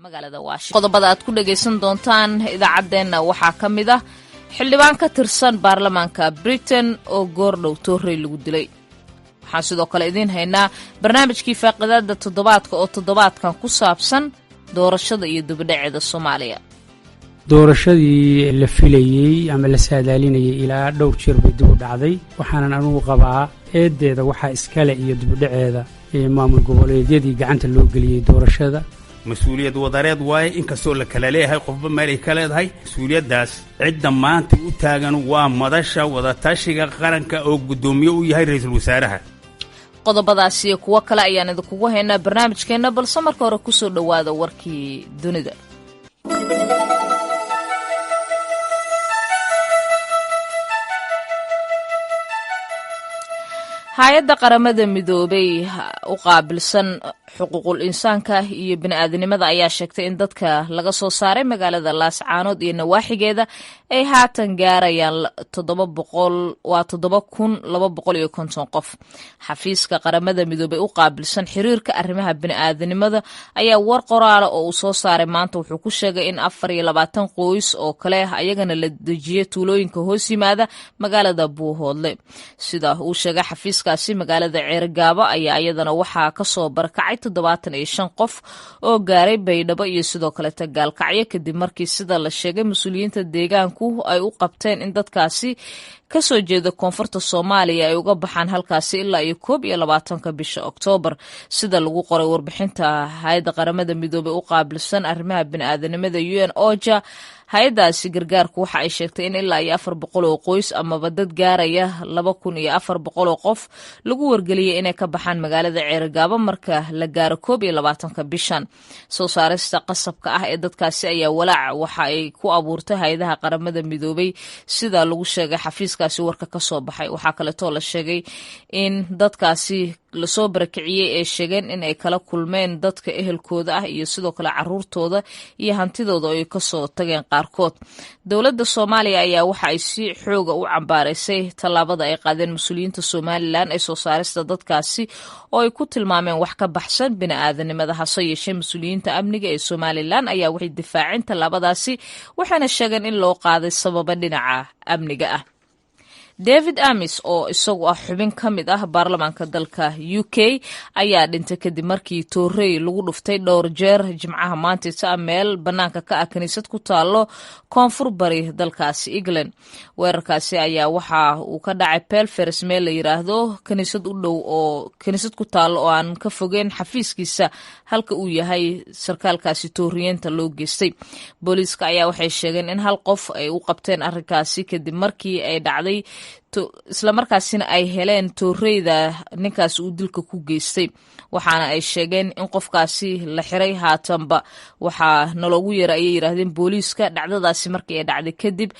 Magaalada Washington qodobada aad ku dhagaysan doontaan idaacaddeenna waxaa ka mid ah xildhibaan ka tirsan baarlamaanka Britain oo goordhow toorrey lagu dilay. Waxaan sidoo kale idiin haynaa barnaamijkii faaqidaada toddobaadka oo toddobaadkan ku saabsan doorashada iyo dibadhaceeda Soomaaliya. Doorashadii la filayey ama la saadaalinayay ilaa dhowr jeer bay dib u dhacday. Waxaanan anugu qabaa eeddeeda waxaa iskale iyo dibudhaceeda maamul goboleedyadii gacanta loo geliyey doorashada. Mas-uuliyad wadareed waaye, inkastoo la kala leeyahay, qofba meelay ka leedahay mas-uuliyaddaas. Cidda maanta u taagan waa Madasha Wadatashiga Qaranka oo guddoomiye u yahay ra-iisul wasaaraha. Qodobadaas iyo kuwo kale ayaan idinkugu haynaa barnaamijkeenna, balse marka hore kusoo dhowaada warkii dunida. Hay-adda Qaramada Midoobay u qaabilsan xuquuqul insaanka iyo bini-aadanimada ayaa sheegtay in dadka laga soo saaray magaalada Laascaanood iyo nawaaxigeeda ay haatan gaarayaan 700, waa 7250 qof. Xafiiska Qaramada Midoobay u qaabilsan xiriirka arrimaha bini-aadanimada ayaa war qoraala oo uu soo saaray maanta wuxuu ku sheegay in 24 qoys oo kale ayagana la dejiyay tuulooyinka hoos yimaada magaalada Buuhoodle. Sida uu sheegay xafiiskaasi, magaalada Ceergaabo ayaa iyadana waxaa kasoo barakacay 75 qof oo gaaray Baydhabo iyo sidoo kaleeta Gaalkacyo, kadib markii, sida la sheegay, mas-uuliyiinta deegaanku ay u qabteen in dadkaasi kasoo jeeda koonfurta Soomaaliya ay uga baxaan halkaasi ilaa iyo 21-ka bisha Oktoobar. Sida lagu qoray warbixinta hay-adda Qaramada Midoobey u qaabilsan arrimaha biniaadanimada, UN OCHA, hay-addaasi gargaarku waxa ay sheegtay in ilaa iyo 400 oo qoys amaba dad gaaraya 2400 oo qof lagu wargeliyay inay ka baxaan magaalada Ceerigaabo marka la gaaro 21-ka bishan. Soo saarista qasabka ah ee dadkaasi ayaa walaac waxa ay ku abuurtay hay-adaha Qaramada Midoobey, sida lagu sheegay xafiiskaasi warka ka soo baxay. Waxaa kaleetoo la sheegay in dadkaasi lasoo barakiciyey ee sheegeen in ay kala kulmeen dadka ehelkooda ah iyo sidoo kale caruurtooda iyo hantidooda oo ay kasoo tageen qaarkood. Dowladda Soomaaliya ayaa waxa ay si xooga u cambaaraysay tallaabada ay qaadeen mas-uuliyiinta Somalilan ee soo saarista dadkaasi oo ay ku tilmaameen wax ka baxsan bini'aadanimada. Hase yeeshee, mas-uuliyiinta amniga ee Somalilan ayaa waxay difaaceen tallaabadaasi, waxaana sheegeen in loo qaaday sababa dhinaca amniga ah. David Amis oo isagu ah xubin ka mid ah baarlamaanka dalka UK ayaa dhintay kadib markii toorey lagu dhuftay dhowr jeer Jimcaha maantita meel bannaanka ka ah kiniisad ku taalo koonfur bari dalkaasi England. Weerarkaasi ayaa waxa uu ka dhacay Belfers meel la yiraahdo, kiniisad u dhow oo kiniisad ku taalo oo aan ka fogeyn xafiiskiisa halka uu yahay sarkaalkaasi tooriyeenta loo geystay. Booliiska ayaa waxay sheegeen in hal qof ay u qabteen arrinkaasi kadib markii ay dhacday, islamarkaasina ay heleen tooreyda ninkaasi uu dilka ku geystay, waxaana ay sheegeen in qofkaasi la xiray haatanba. Waxaa naloogu yeeray, ayay yidhaahdeen booliiska, dhacdadaasi markii ay dhacday kadib.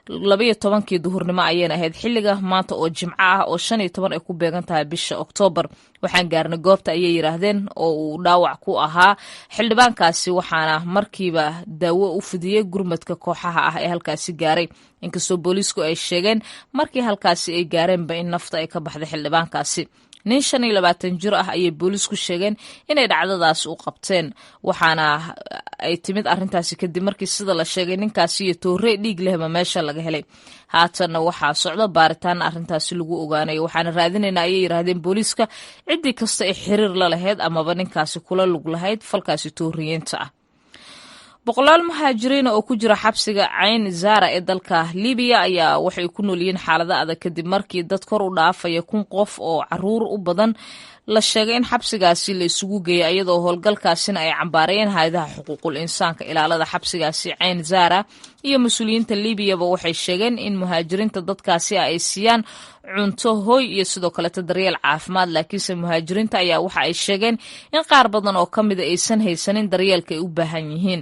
12-kii duhurnimo ayayna ahayd xilliga maanta oo Jimco ah oo 15 ay ku beegan tahay bisha Oktoobar. Waxaan gaarnay goobta, ayay yidhaahdeen, oo uu dhaawac ku ahaa xildhibaankaasi, waxaana markiiba daawo u fidiyey gurmadka kooxaha ah ee halkaasi gaaray, inkastoo booliisku ay sheegeen markii halkaasi ay gaareenba in nafta ay ka baxday xildhibaankaasi. Nin 25 jir ah ayay booliisku sheegeen inay dhacdadaas u qabteen, waxaana ay timid arrintaasi kadib markii, sida la sheegay, ninkaasi iyo toorey dhiig lehba meesha laga helay. Haatanna waxaa socda baaritaan arrintaasi lagu ogaanayo. Waxaana raadinaynaa, ayay yidhaahdeen booliiska, ciddii kasta ay xiriir la lahayd amaba ninkaasi kula lug lahayd falkaasi tooriyeenta ah. Boqolaal muhaajiriina oo ku jira xabsiga Cayn Zara ee dalka Libiya ayaa waxay ku nool yihiin xaalado adag kadib markii dad kor u dhaafaya 1000 qof oo caruur u badan la sheegay in xabsigaasi la isugu geeyay, iyadoo howlgalkaasina ay cambaarayeen hay-adaha xuquuqul insaanka. Ilaalada xabsigaasi Cayn Zara iyo mas-uuliyiinta Liibiyaba waxay sheegeen in muhaajiriinta dadkaasi ay siiyaan cunto, hoy iyo sidoo kaleeta daryeel caafimaad, laakiinse muhaajiriinta ayaa waxa ay sheegeen in qaar badan oo ka mida aysan haysanin daryeelka ay u baahan yihiin.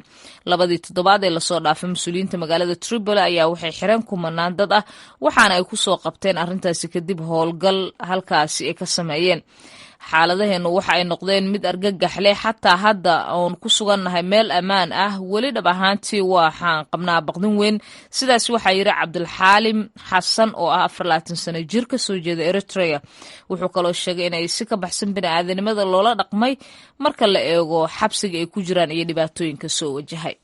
Labadii toddobaad ee lasoo dhaafay, mas-uuliyiinta magaalada Tripoli ayaa waxay xireen kumanaan dad ah, waxaana ay kusoo qabteen arrintaasi kadib howlgal halkaasi ay ka sameeyeen. Xaaladaheenu waxa ay noqdeen mid argagax leh, xataa hadda oon ku sugannahay meel ammaan ah, weli dhab ahaantii waxaan qabnaa baqdin weyn. Sidaas waxaa yidhi Cabdilxaalim Xasan oo ah 24 sano jir ka soo jeeda Eritrea. Wuxuu kaloo sheegay inay si ka baxsan bini'aadanimada loola dhaqmay marka la eego xabsiga ay ku jiraan iyo dhibaatooyinka soo wajahay.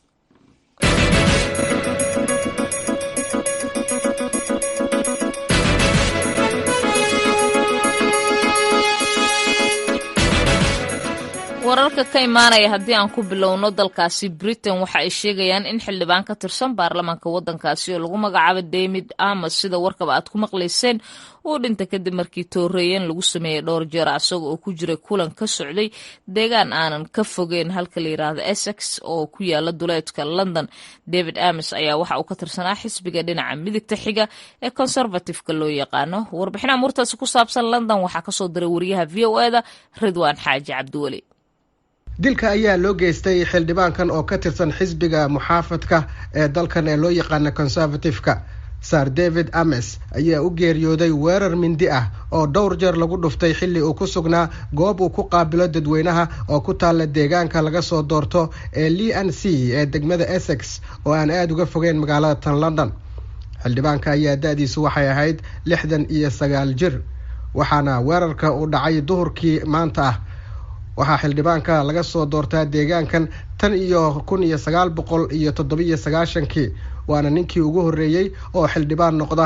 Wararka ka imaanaya haddii aan ku bilowno dalkaasi Britain waxa ay sheegayaan in xildhibaan ka tirsan baarlamaanka waddankaasi oo lagu magacaabo David Amos, sida warkaba aad ku maqlayseen, uu dhintay kadib markii tooreeyeen lagu sameeyey dhowr jeer asaga oo ku jiray kulan ka socday deegaan aanan ka fogeyn halka la yiraahdo Essex oo ku yaala duleedka London. David Amos ayaa waxa uu ka tirsanaa xisbiga dhinaca midigta xiga ee Conservative-ka loo yaqaano. Warbixin amuurtaasi ku saabsan London waxaa kasoo diray wariyaha VOA-da Ridwaan Xaaji Cabdiweli. Dilka ayaa loo geystay xildhibaankan oo ka tirsan xisbiga muxaafadka ee dalkan ee loo yaqaana Conservative-ka. Sir David Ames ayaa u geeriyooday weerar mindi ah oo dhowr jeer lagu dhuftay xilli uu ku sugnaa goob uu ku qaabilo dadweynaha oo ku taalla deegaanka laga soo doorto ee Leigh on Sea ee degmada Essex oo aan aada uga fogeyn magaalada tan London. Xildhibaanka ayaa da-diisu waxay ahayd 69 jir, waxaana weerarka uu dhacay duhurkii maanta ah. Waxaa xildhibaanka laga soo doortaa deegaankan tan iyo 1997-kii, waana ninkii ugu horreeyey oo xildhibaan noqda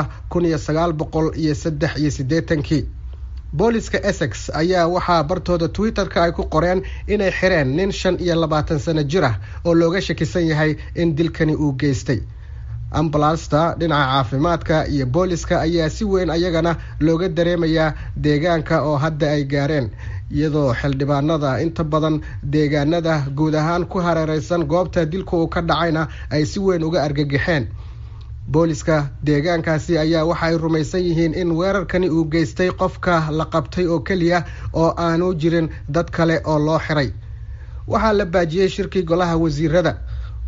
1983-kii. Booliska Essex ayaa waxaa bartooda Twitter-ka ay ku qoreen inay xireen nin 25 sano jir ah oo looga shakisan yahay in dilkani uu geystay. Ambalasta dhinaca caafimaadka iyo booliska ayaa si weyn ayagana looga dareemayaa deegaanka oo hadda ay gaareen, iyadoo xildhibaanada inta badan deegaanada guud ahaan ku hareereysan goobta dilku uu ka dhacayna ay si weyn uga argagaxeen. Booliska deegaankaasi ayaa waxa ay rumaysan yihiin in weerarkani uu geystay qofka la qabtay oo keliya oo aanu jirin dad kale oo loo xiray. Waxaa la baajiyey shirkii golaha wasiirada,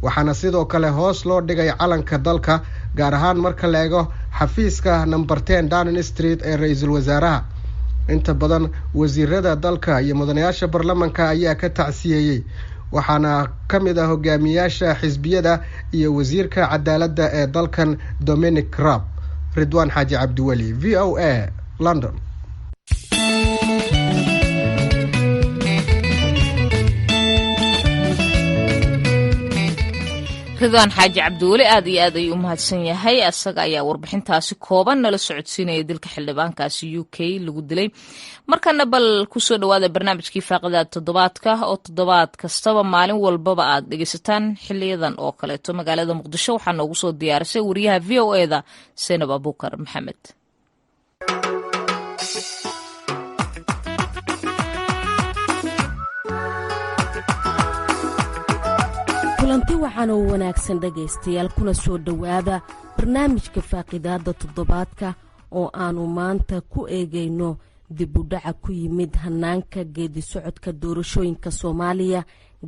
waxaana sidoo kale hoos loo dhigay calanka dalka, gaar ahaan marka la eego xafiiska Number 10 Downing Street ee ra-iisul wasaaraha. Inta badan wasiirada dalka iyo mudanayaasha baarlamanka ayaa ka tacsiyeeyey, waxaana ka mid ah hogaamiyaasha xisbiyada iyo wasiirka cadaaladda ee dalkan Dominic Raab. Ridwaan Xaaji Cabdiweli, VOA, London. Ridwaan Xaaji Cabdiweli aad iyo aad ayuu u mahadsan yahay. Asaga ayaa warbixintaasi kooban nala socodsiinaya dilka xildhibaankaasi UK lagu dilay. Markana bal kusoo dhawaada barnaamijkii faaqida toddobaadka oo toddobaad kastaba maalin walbaba aad dhegeysataan xiliyadan oo kaleeto. Magaalada Muqdisho waxaa noogu soo diyaarisay wariyaha VOA-da Senab Abuukar Maxamed. Kulanti waxaan oo wanaagsan dhegaystayaal, kuna soo dhowaada barnaamijka faaqidaadda toddobaadka oo aannu maanta ku eegayno dib u dhaca ku yimid hannaanka geedi socodka doorashooyinka Soomaaliya,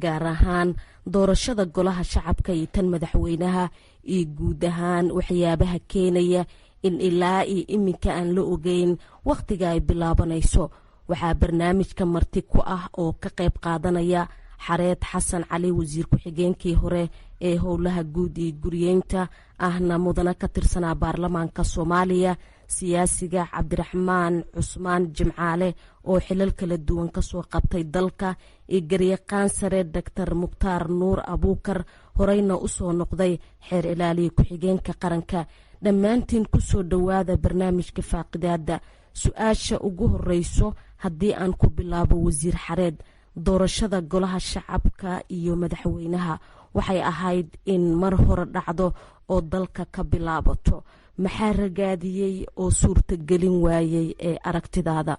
gaar ahaan doorashada golaha shacabka iyo tan madaxweynaha, iyo guud ahaan waxyaabaha keenaya in ilaa iyo iminka aan la ogeyn wakhtiga ay bilaabanayso. Waxaa barnaamijka marti ku ah oo ka qayb qaadanaya Xareed Xasan Cali, wasiir ku-xigeenkii hore ee howlaha guud iyo guriyeynta, ahna mudane ka tirsanaa baarlamaanka Soomaaliya, siyaasiga Cabdiraxmaan Cusmaan Jimcaale oo xilal kala duwan kasoo qabtay dalka, iyo garyaqaan sare Doctor Mukhtaar Nuur Abuukar, horeyna usoo noqday xeer ilaaliya ku-xigeenka qaranka. Dhammaantiin kusoo dhowaada barnaamijka faaqidaada. Su-aasha ugu horeyso haddii aan ku bilaabo wasiir Xareed, doorashada golaha shacabka iyo madaxweynaha waxay ahayd in mar hore dhacdo oo dalka ka bilaabato. Maxaa ragaadiyey oo suurtagelin waayey ee aragtidaada?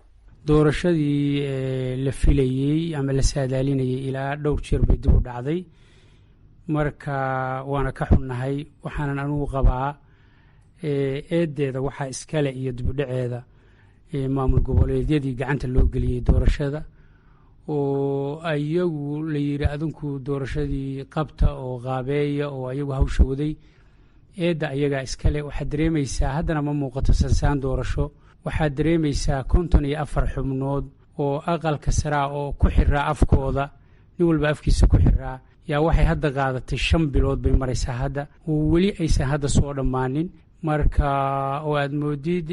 Doorashadii la filayey ama la saadaalinayay ilaa dhowr jeer bay dib u dhacday, marka waana ka xunnahay. Waxaanan anugu qabaa eedeeda waxaa iskale iyo dibudhaceeda maamul goboleedyadii gacanta loo geliyey doorashada, oo ayagu la yidhi adinku doorashadii qabta oo qaabeeya, oo ayagu hawsha waday. Eedda ayagaa iskale. Waxaad dareemaysaa haddana ma muuqato sansaan doorasho. Waxaad dareemaysaa 54 xubnood Oo aqalka saraa oo ku xiraa afkooda, nin walba afkiisa ku xiraa, yaa waxay hadda qaadatay 5 bilood bay maraysaa hadda, oo weli aysan hadda soo dhammaanin. Marka oo aad moodid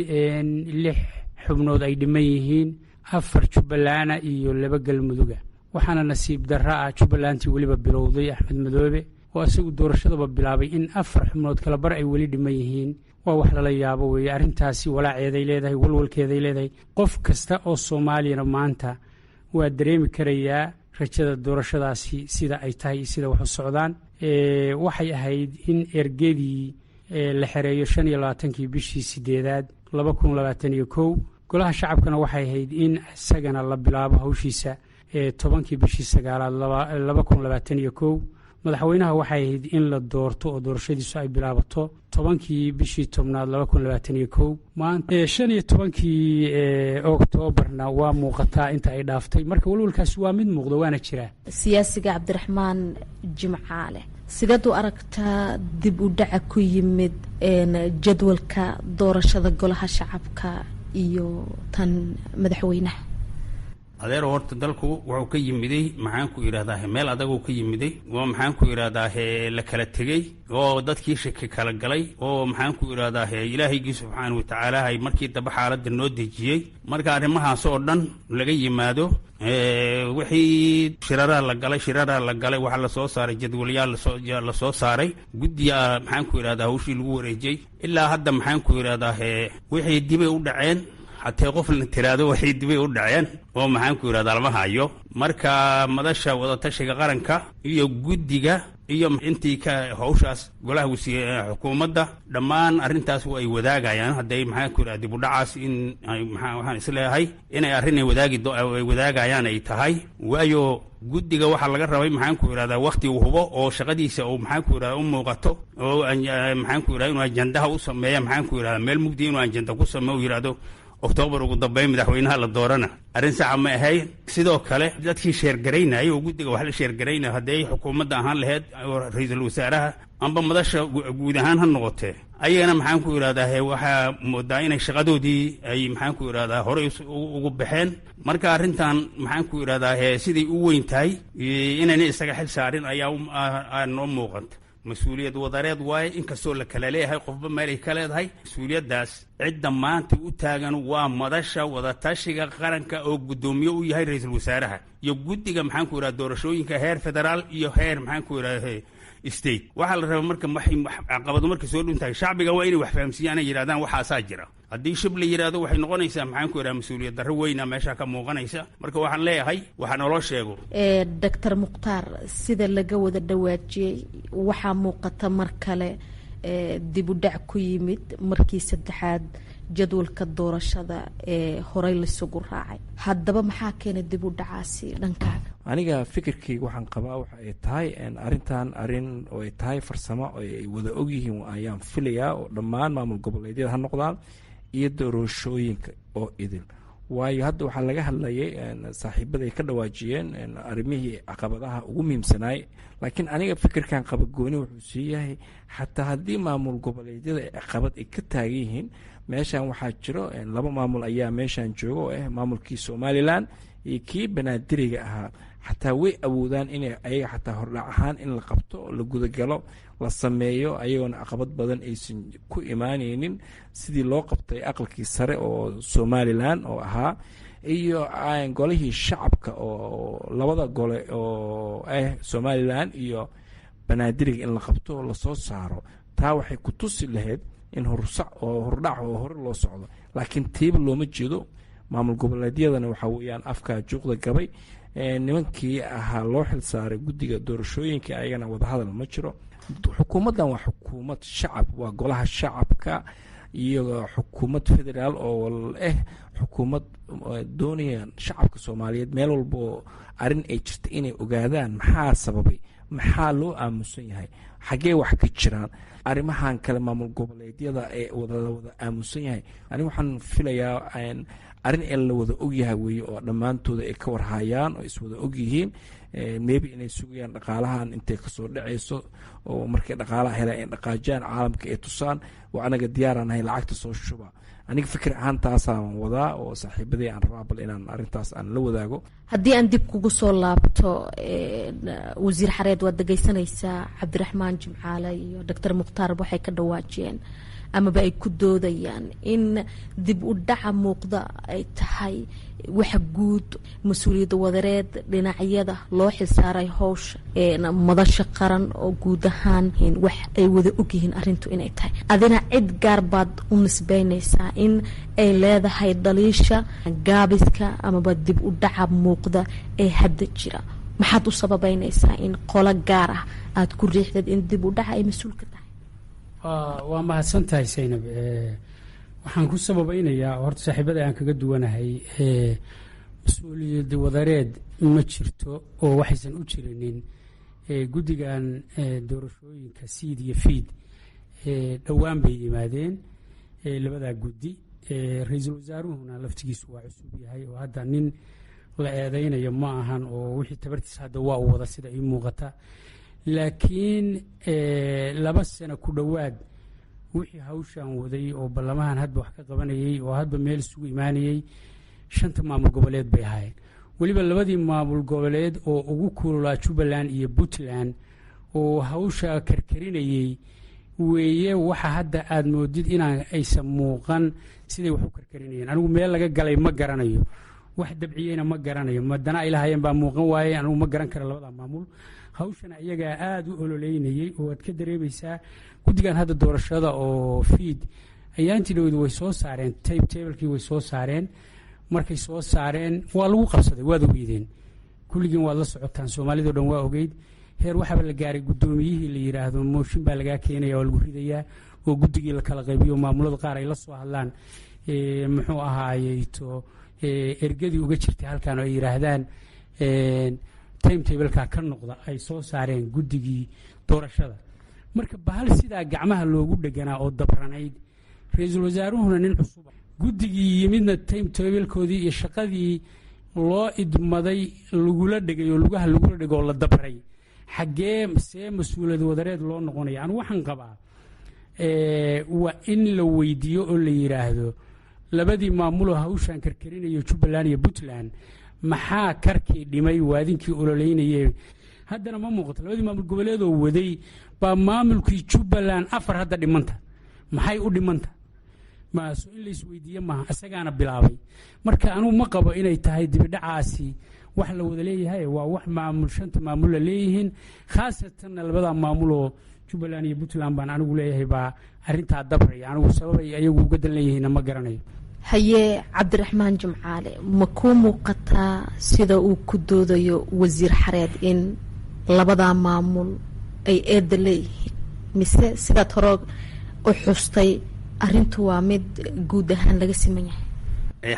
lix xubnood ay dhiman yihiin, afar Jubbalana iyo laba Galmuduga. Waxaana nasiib darra ah Jubbalantii weliba bilowday Axmed Madoobe oo isagu doorashadaba bilaabay in afar xubnood kala bar ay weli dhiman yihiin. Waa wax lala yaabo weeye arrintaasi. Walaaceeday leedahay, walwalkeeday leedahay. Qof kasta oo Soomaaliyana maanta waa dareemi karayaa rajada doorashadaasi sida ay tahay iyo sida wax u socdaan. Waxay ahayd in ergadii la xereeyo 25-kii bishii sideedaad 2021. Golaha Shacabkana waxay ahayd in isagana la bilaabo hawshiisa 10-kii bishii sagaalaad 2021. Madaxweynaha waxay ahayd in la doorto oo doorashadiisu ay bilaabato 10-kii bishii tobnaad 2021. Maanta 15-kii Oktoobarna waa muuqataa inta ay dhaaftay. Marka walwalkaasi waa mid muuqda, waana jiraa. Siyaasiga Cabdiraxmaan Jimcaale, sideed u aragtaa dib u dhaca ku yimid jadwalka doorashada Golaha Shacabka iyo tan madaxweynaha? Adeero, horta dalku wuxuu ka yimiday, maxaan ku idhahdaa, meel adaguu ka yimiday oo, maxaan ku idhahdaa, la kala tegey oo dadkii shaki kala galay oo, maxaan ku idhahdaa, Ilaahaygii subxaana watacaala ay markii dambe xaaladda noo dejiyey. Marka arrimahaas oo dhan laga yimaado, wixii shiraraa la galay, shiraraa la galay, waxaa lasoo saaray jadwalyaal, lasoo saaray guddiya, maxaan ku idhahdaa, hawshii lagu wareejiyey. Ilaa hadda, maxaan ku idhahdaa, wixii dibay u dhaceen, hatee qof la tiraado waxay dibay u dhaceen oo, maxaan ku yidhahdaa, lama hayo. Marka Madasha Wadatashiga Qaranka iyo guddiga iyo intii ka hawshaas golaha wasiir xukuumadda, dhammaan arrintaas ay wadaagayaan. Hadday, maxaan ku yidhahda, dib u dhacaas in maxaa, waxaan isleeyahay inay arrin ay wadaagi ay wadaagayaan ay tahay, waayo guddiga waxaa laga rabay, maxaan ku yidhahdaa, wakti uu hubo oo shaqadiisa uu, maxaan ku yidhahda, u muuqato oo, maxaan ku yidhahda, inuu ajandaha u sameeya, maxaan ku yidhahda, meel mugdi inuu ajanda ku sameeyo, u yidhahdo Oktoobar ugu dambeyn madaxweynaha la doorana, arrin saxa ma ahayn. Sidoo kale dadkii share garaynayay oo guddiga wax la share garaynaya, hadday xukuumadda ahaan lahayd oo ra-iisul wasaaraha amba madasha guud ahaan ha noqotee, ayagana, maxaan ku idhahdaa, waxaa moodaa inay shaqadoodii ay, maxaan ku idhahdaa, horey ugu baxeen. Marka arrintan, maxaan ku idhahdaa, siday u weyn tahay inayna isaga xil saarin ayaa noo muuqanta. Mas-uuliyad wadareed waaye, inkastoo la kala leeyahay, qofba meelay ka leedahay. Mas-uuliyaddaas cidda maanta u taagan waa Madasha Wadatashiga Qaranka oo guddoomiye u yahay ra-iisul wasaaraha iyo guddiga, maxaan ku yidhahda, doorashooyinka heer federaal iyo heer, maxaan ku yidhahda, state. Waxaa la rabaa marka waxay caqabado markay soo dhuntahay, shacbiga waa inay wax fahamsiiyaan, ay yidhahdaan waxaasaa jira. Haddii shib la yidhahdo, waxay noqonaysaa, maxaan ku yidhahda, mas-uuliyad darro weyna meesha ka muuqanaysa. Marka waxaan leeyahay waxa naloo sheego. Doctor Mukhtaar, sida laga wada dhawaajiyey, waxaa muuqata mar kale dib u dhac ku yimid markii saddexaad jadwalka doorashada ee horey laisugu raacay. Haddaba maxaa keenay dib u dhacaasi dhankaaga? Aniga fikirkayga waxaan qabaa waxa ay tahay arrintan arrin oo ay tahay farsamo oo ay wada ogyihiin ayaan filayaa, oo dhammaan maamul goboleedyada ha noqdaan iyo doorashooyinka oo idil. Waayo hadda waxaa laga hadlayay, saaxiibada ay ka dhawaajiyeen arrimihii caqabadaha ugu muhiimsanaay. Laakiin aniga fikirkan qaba gooni wuxuu sii yahay, xataa haddii maamul goboleedyada caqabad ay ka taagan yihiin, meeshan waxaa jiro laba maamul ayaa meeshan jooga oo ah maamulkii Somaliland iyo kii Banaadiriga ahaa. Xataa way awoodaan inay ayaga xataa hordhac ahaan in la qabto, la gudagalo, la sameeyo, ayagoona caqabad badan aysan ku imaaneynin, sidii loo qabtay aqalkii sare oo Somaliland oo ahaa iyo golihii shacabka oo labada gole oo ah Somaliland iyo Banaadiriga in la qabto, lasoo saaro. Taa waxay ku tusi lahayd in horsac oo hordhac oo hore loo socdo, laakiin tiiba looma jeedo. Maamul goboleedyadana waxaa weeyaan afkaa juuqda gabay. Nimankii ahaa loo xil saaray guddiga doorashooyinka, ayagana wadahadal ma jiro. Xukuumaddan waa xukuumad shacab, waa Golaha Shacabka iyo xukuumad federaal oo ah xukuumad doonaya shacabka Soomaaliyeed meel walbo arrin ay jirta inay ogaadaan maxaa sababay, maxaa loo aamusan yahay, xaggee wax ka jiraan. Arrimahan kale maamul goboleedyada ee wada aamusan yahay, aniga waxaan filayaa arrin ee la wada ogyahay weeye oo dhammaantooda ay ka warhayaan oo iswada ogyihiin. Maybe inay sugayaan dhaqaalahan intay kasoo dhacayso, oo markay dhaqaalaha helaan ay dhaqaajiyaan, caalamka ay tusaan waa anaga diyaaranahay, lacagta soo shuba. Aniga fikir ahaan taasaan wadaa oo saaxiibadii aan rabaa bal inaan arrintaas aan la wadaago. Haddii aan dib kugu soo laabto, Wasiir Xareed, waad dhegeysanaysaa Cabdiraxmaan Jimcaale iyo Doctor Mukhtaarba waxay ka dhawaajiyeen amaba ay ku doodayaan in dib u dhaca muuqda ay tahay waxa guud mas-uuliyadda wadareed dhinacyada loo xilsaaray howsha madasha qaran oo guud ahaan wax ay wada ogyihiin arrintu inay tahay. Adina cid gaar baad u nisbeynaysaa in ay leedahay dhaliisha gaabiska amaba dib u dhaca muuqda ee hadda jira. Maxaad u sababeynaysaa in qolo gaar ah aada ku riixdeed in dib u dhaca ay mas-uul ka tahay? Waa mahadsan tahay, Saynab. Waxaan ku sababeynayaa horta saaxiibada aan kaga duwanahay, mas-uuliyad wadareed ma jirto oo waxaysan u jirinin guddigan doorashooyinka SEIT iyo FEIT. Dhowaan bay yimaadeen labadaa guddi. Ra-iisul wasaaruhuna laftigiisu waa cusub yahay oo hadda nin la eedeynayo ma ahan, oo wixii tabartiisa hadda waa u wada sida ii muuqata. Laakiin 2 sano ku dhowaad wixii hawshan waday oo ballamahan hadba wax ka qabanayey oo hadba meel isugu imaanayey shanta maamul goboleed bay ahaayeen. Weliba labadii maamul goboleed oo ugu kululaa, Jubbaland iyo Puntland, oo hawsha karkarinayey weeye. Waxa hadda aada moodid inaan aysan muuqan siday wax u karkarinayeen, anigu meel laga galay ma garanayo, wax dabciyeyna ma garanayo, madana ay lahaayeen baa muuqan waaye. Anigu ma garan kara labada maamul hawshana iyagaa aada u ololeynayey oo aad ka dareemaysaa. Guddigan hadda doorashada oo FEIT ayaantii dhowed way soo saareen timetablekii, way soo saareen. Markay soo saareen waa lagu qabsaday, waad ogeydeen, kulligiin waad la socotaan, Soomaalidao dhan waa ogeyd. Heer waxaaba la gaaray guddoomiyihii la yidhaahdo mooshin baa lagaa keenaya oo lagu ridayaa, oo guddigii la kala qaybiyo, maamulada qaar ay la soo hadlaan, muxuu ahaayey, to ergadii uga jirtay halkan oo ay yidhaahdaan timetableka ka noqda ay soo saareen guddigii doorashada. Marka bahal sidaa gacmaha loogu dheganaa oo dabranayd, ra-iisul wasaaruhuna nin cusub, guddigii yimidna timetablekoodii iyo shaqadii loo idmaday lagula dhegay oo lugaha lagula dhegay oo la dabray, xaggee see mas-uuliyad wadareed loo noqonaya? Anigu waxaan qabaa waa in la weydiiyo oo la yidhaahdo labadii maamuloo hawshan karkarinayo, Jubbaland iyo Puntland, maxaa karkii dhimay waadinkii ololeynayee? Haddana ma muuqato. Labadii maamul goboleedoo waday baa maamulkii Jubbaland afar hadda dhimanta. Maxay u dhimanta? Maaso in laisweydiiye maaha? Isagaana bilaabay. Marka anugu ma qabo inay tahay dibidhacaasi wax la wada leeyahay. Waa wax maamul shanta maamul la leeyihiin, khaasatanna labadaa maamuloo Jubbaland iyo Puntland baan anigu leeyahay baa arrintaa dabraya. Anigu sababay ayagu uga dan leeyihiinna ma garanayo. Haye, Cabdiraxmaan Jimcaale, ma kuu muuqataa sida uu ku doodayo Wasiir Xareed in labadaa maamul ay eedda leeyihiin, mise sidaad hore u xustay arrintu waa mid guud ahaan laga siman yahay?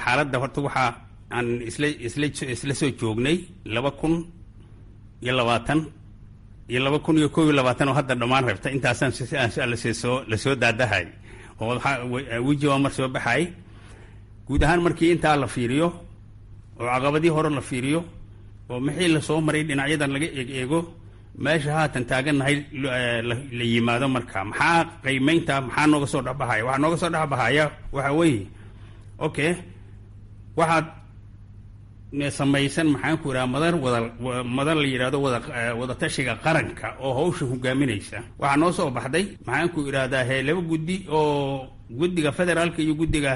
Xaaladda horta waxaa aan isla soo joognay 2020 iyo 2021 oo hadda dhammaan rabta. Intaasaan lasoo lasoo daadahay oo weji waa mar soo baxay. Guud ahaan markii intaa la fiiriyo oo caqabadii hore la fiiriyo oo maxii lasoo maray dhinacyadan laga eeg eego, meesha haatan taagannahay la yimaado, marka maxaa qiimeynta maxaa nooga soo dhexbaxaya? Waxaa nooga soo dhexbaxaya waxa weeye, okay, waxaad samaysan, maxaan ku idhaha, madar wada madar la yidhahdo wadatashiga qaranka oo hawsha hogaaminaysa. Waxaa noo soo baxday, maxaan ku idhahdaa, he laba guddi oo guddiga federaalka iyo guddiga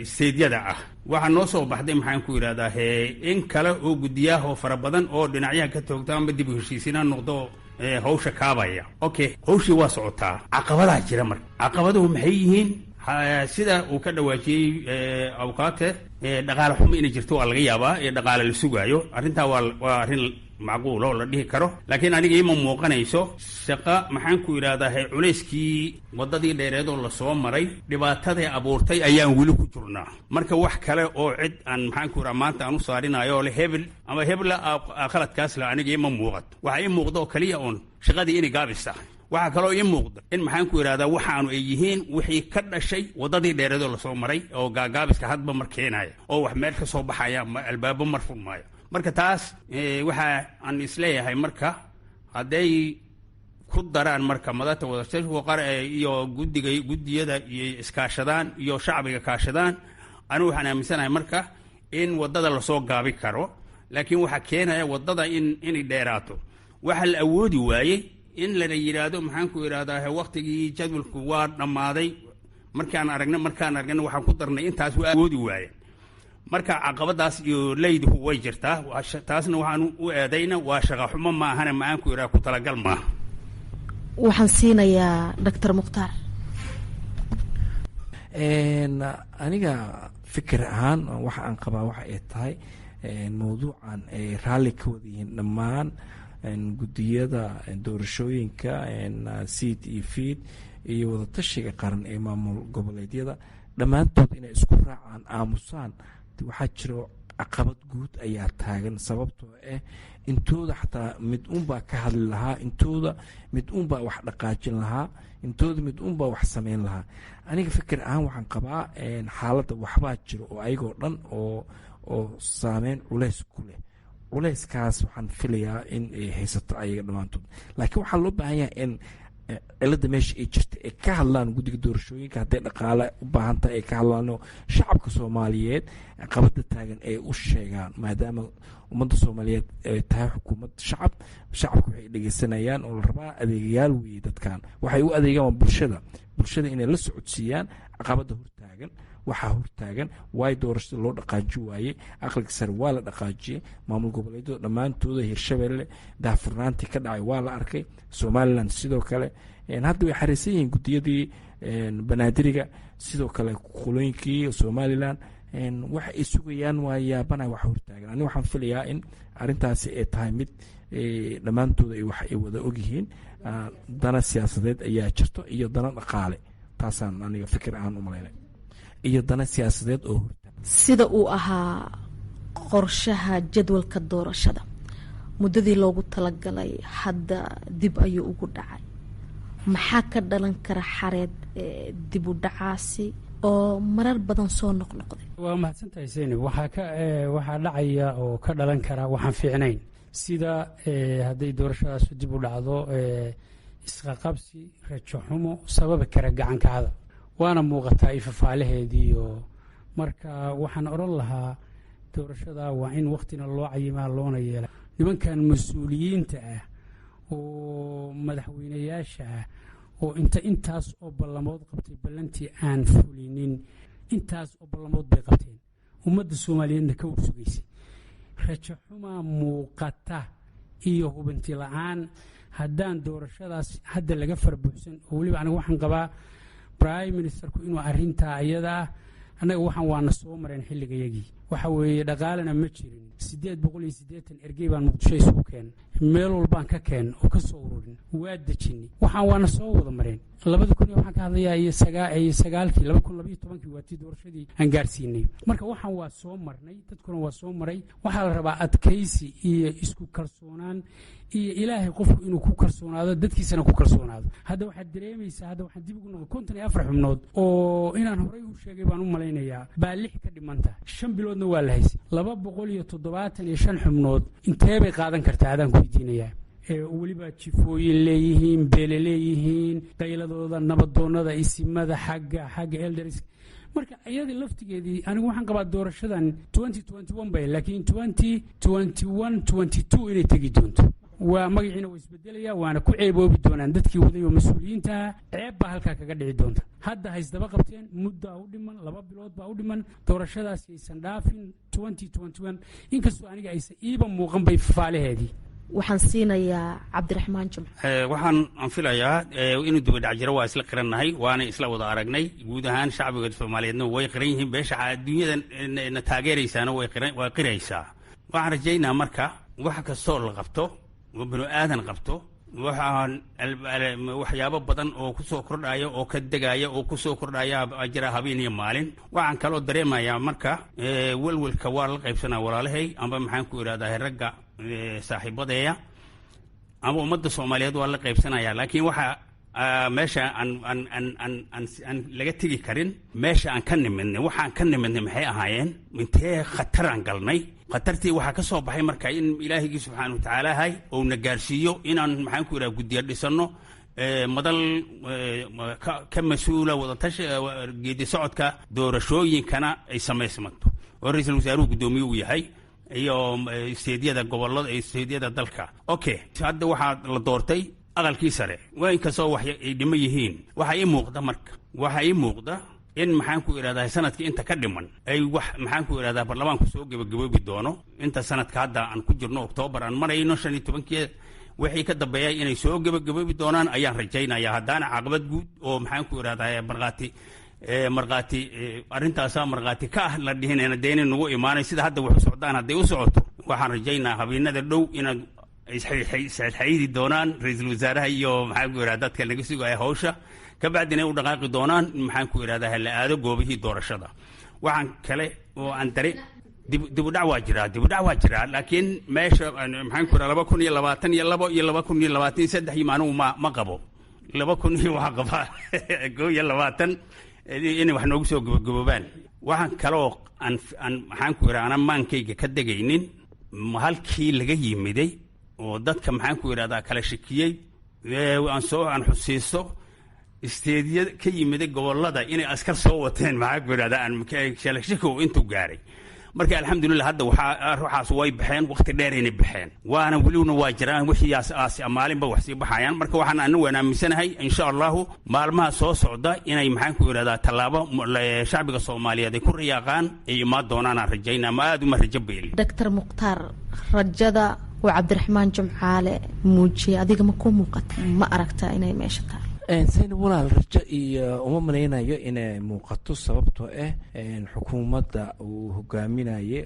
stateyada ah. Waxaa noo soo baxday, maxaan ku idhahdaa, he in kale oo guddiyaah oo fara badan oo dhinacyaha ka toogta ama dib u heshiisiinaa noqdo hawsha kaabaya. Okay, hawshii waa socotaa, caqabadaa jira. Marka caqabaduhu maxay yihiin? Sida uu ka dhawaajiyey awkaate, dhaqaale xumo inay jirto waa laga yaabaa ee dhaqaale la sugaayo. Arrintaa waa arrin macquul oo la dhihi karo, laakiin aniga ima muuqanayso shaqa, maxaan ku idhahdaa, culayskii waddadii dheereed oo lasoo maray dhibaataday abuurtay ayaan weli ku jirnaa. Marka wax kale oo cid aan, maxaan ku idhaha, maanta aan u saarinayo oo le hebel ama hebla khaladkaas la, aniga ima muuqato. Waxaa ii muuqda oo kaliya oon shaqadii inay gaabis tahay. Waxaa kaloo ii muuqda in, maxaan ku idhahdaa, waxaanu ay yihiin wixii ka dhashay waddadii dheereedoo lasoo maray oo gaagaabiska hadba mar keenaya oo wax meel ka soo baxaya, albaabo mar furmaayo. Marka taas waxa aan isleeyahay, marka hadday ku Ku daraan marka madata wadatashiga qar iyo guddiga, guddiyada iyo iskaashadaan iyo shacbiga kaashadaan. Anigu waxaan aaminsanahay marka in wadada lasoo gaabi karo, laakiin waxaa keenaya wadada in inay dheeraato waxaa la awoodi waayey in lana yidhaahdo, maxaan ku idhahdaa, waktigii jadwalku waa dhammaaday. Markaan aragna waxaan ku darnay intaas, waa awoodi waayeen. Marka caqabadaas iyo leyduhu way jirtaa. Taasna waxaan u eedayna waa shaqa xumo maahane, maxaan ku idhaha, ku talagal maaha. Waxaan siinayaa Doctor Mukhtaar. Aniga fikir ahaan waxa aan qabaa waxa ay tahay mawduucan ay raalli ka wada yihiin dhammaan guddiyada doorashooyinka SEIT iyo FIIT iyo wadatashiga qaran ee maamul goboleedyada dhammaantood inay isku raacaan aamusaan. Waxaa jiro caqabad guud ayaa taagan, sababtoo ah intooda xataa mid uunbaa ka hadli lahaa, intooda mid uunbaa wax dhaqaajin lahaa, intooda mid uunbaa wax sameyn lahaa. Aniga fikir ahaan waxaan qabaa xaaladda waxbaa jiro oo ayagoo dhan oo saameyn culeys ku leh. Culeyskaas waxaan filayaa in ay haysato ayaga dhammaantood, laakiin waxaa loo baahan yahay in cilada meesha ay jirta ay ka hadlaan guddiga doorashooyinka. Hadday dhaqaale u baahan tahay ay ka hadlaano, shacabka Soomaaliyeed qabada taagan ay u sheegaan, maadaama ummadda Soomaaliyeed ay tahay xukuumad shacab. Shacabka waxay dhegeysanayaan oo la rabaa adeegayaal weeye. Dadkan waxay u adeegaan waa bulshada. Bulshada inay la socodsiiyaan caqabada hortaagan, waxaa hortaagan, waay doorashada loo dhaqaaji waayey. Aqalka sare waa la dhaqaajiyey, maamul goboleedyada dhammaantooda, Hirshabelle daahfurnaantii ka dhacay waa la arkay, Somaliland sidoo kale. Hadda way xariisan yihiin guddiyadii Banaadiriga, sidoo kale qolooyinkii Somaliland. Waxa ay sugayaan waa yaabana wax hortaagan. Ani waxaan filayaa in arrintaasi ay tahay mid dhammaantooda wax ay wada ogyihiin. Dana siyaasadeed ayaa jirto iyo dana dhaqaale, taasaan aniga fikir ahaan u malaynay, iyo dana siyaasadeed oo hortaagan. Sida uu ahaa qorshaha jadwalka doorashada muddadii loogu talagalay hadda dib ayuu ugu dhacay. Maxaa ka dhalan kara, Xareed, dib u dhacaasi oo marar badan soo noqnoqday? Waa mahadsantahay, Seynab. Waxaa dhacaya oo ka dhalan kara waxaan fiicnayn, sida hadday doorashadaasu dib u dhacdo, isqaqabsi, rajo xumo sababi kara gacanka hadal, waana muuqataa ifafaalaheediiyo. Marka waxaan odhan lahaa doorashada waa in wakhtina loo cayimaa loona yeela. Nimankan mas-uuliyiinta ah oo madaxweynayaasha ah oo inta intaas oo ballamood qabtay ballantii aan fulinin, intaas oo ballamood bay qabteen, ummadda Soomaaliyeedna ka warsugaysay. Rajo xumaa muuqata iyo hubanti la-aan haddaan doorashadaas hadda laga farabuuxsan. Oo weliba aniga waxaan qabaa prime ministerku inuu arrintaa iyada ah, annaga waxaan waana soo mareen xilligayagii, waxa weeye dhaqaalena ma jirin. 880 ergey baan Muqdisho isugu keen, meel walbaan ka keen oo ka soo ururin, waa dejinay. Waxaan waana soo wada mareen 2000, waxaan ka hadlayaa iyo sagaalkii, 2012-kii waa tii doorashadii aan gaarsiinay. Marka waxaan waa soo marnay, dadkuna waa soo maray. Waxaa la rabaa adkaysi iyo isku kalsoonaan iyo Ilaahay qofku inuu ku kalsoonaado, dadkiisana ku kalsoonaado. Hadda waxaad dareemaysaa, hadda waxaan dib ugu noqon 54 xubnood oo inaan horey u sheegay baan u malaynayaa baa lix ka dhimanta, 5 biloodna waa la haysay. 275 xubnood intee bay qaadan kartaa, adaan ku weydiinayaa? Weliba jifooyin leeyihiin, beele leeyihiin, qayladooda, nabadoonada, isimada, xagga elders. Marka iyadii laftigeedii anigu waxaan qabaa doorashadan bay, laakiin 2021, 22 inay tegi doonto. Waa magaciina waa isbedelaya, waana ku ceeboobi doonaan dadkii waday oo mas-uuliyiintaha. Ceeb baa halkaa kaga dhici doonta. Hadda haysdaba qabteen, muddaa u dhiman, 2 bilood baa u dhiman. Doorashadaasi aysan dhaafin 2021, inkastoo aniga aysan iiba muuqan bay fafaalaheedii. Waxaan siinayaa Cabdiraxmaan Jimco. Waxaan aan filayaa inuu dibadhac jiro waa isla qirannahay, waana isla wada aragnay. Guud ahaan shacbiga Soomaaliyeedna way qiran yihiin, beesha adduunyada na taageeraysaana way qiraysaa. Waxaan rajaynaa marka wax kastoo la qabto oo binu aadan qabto, waxaan waxyaabo badan oo kusoo kordhaya oo ka degaya oo kusoo kordhaya jira habeen iyo maalin. Waxaan kaloo dareemayaa marka welwelka waa la qaybsanaa walaalahay, amba maxaan ku idhahdaa, ragga saaxiibadeeya ama ummadda Soomaaliyeed waa la qaybsanaya. Laakiin waxa meesha aan aan aan aan aan aan laga tegi karin, meesha aan ka nimidnay, waxaan ka nimidnay maxay ahaayeen, intee khataraan galnay. Khatartii waxaa ka soo baxay marka in Ilaahigii subxaana wa tacaalahay ou na gaarsiiyo inaan, maxaan ku idhaha, guddiya dhisano, madal ka mas-uula wadatashi geedi socodka doorashooyinkana ay samaysmanto, oo ra-iisul wasaaruhu guddoomiye uu yahay iyo state-yada, gobolada, state-yada dalka. Okay, hadda waxaa la doortay aqalkii sare, waa inkastoo wax ay dhimo yihiin. Waxaa ii muuqda marka, waxaa ii muuqda in, maxaan ku idhahdaa, sanadka inta ka dhiman ay wax, maxaan ku idhahdaa, baarlamaanku soo gebagaboobi doono. Inta sanadka hadda aan ku jirno, Oktoobar aan marayno 15-keeda, wixii ka dambeeya inay soo gebagaboobi doonaan ayaan rajaynaya, haddaana caqabad guud oo, maxaan ku idhahdaa, markhaati arrintaasaa markhaati ka ah la dhihinayna dee inay nagu imaanay. Sida hadda wax u socdaan hadday u socoto, waxaan rajaynaa habeenada dhow inaad isxaydi doonaan ra-iisul wasaaraha iyo, maxaan ku idhahda, dadka laga sugaya hawsha, kabacdina ay u dhaqaaqi doonaan, maxaan ku idhahdaa, la aado goobihii doorashada. Waxaan kale oo aan dare, dibudhac waa jiraa, dibudhac waa jiraa, laakiin meesha, maxaan ku idhaha, 2022 iyo 2023 iyo maanugu ma qabo. Laba kun iyo waxaa qabaa 21 inay wax noogu soo gabagaboobaan. Waxaan kaloo aan, maxaan ku idhaha, anaan maankayga ka degaynin halkii laga yimiday oo dadka, maxaan ku idhahdaa, kala shikiyey, aan soo aan xusiisto state-ya ka yimiday gobolada inay askar soo wateen, maxaan ku idhahdaa, aan kala shikow intuu gaaray. Marka alxamdulilah, hadda waxaa ruuxaas way baxeen, waqti dheeraynay baxeen, waana welina waa jiraan wixiiaas aas maalinba wax sii baxayaan. Marka waxaan anigu waan aaminsanahay, insha Allahu, maalmaha soo socda inay, maxaan ku idhahdaa, tallaabo shacbiga Soomaaliyeed ay ku riyaaqaan ay imaan doonaan aan rajaynaa, ma aada uma rajo beeli. Doctor Mukhtaar, rajada uu Cabdiraxmaan Jumcaale muujiyay adiga ma ku muuqata? Ma aragtaa inay meesha tahay? Sayn walaal, rajo iyo uma malaynayo inay muuqato, sababtoo ah xukuumadda uu hogaaminaye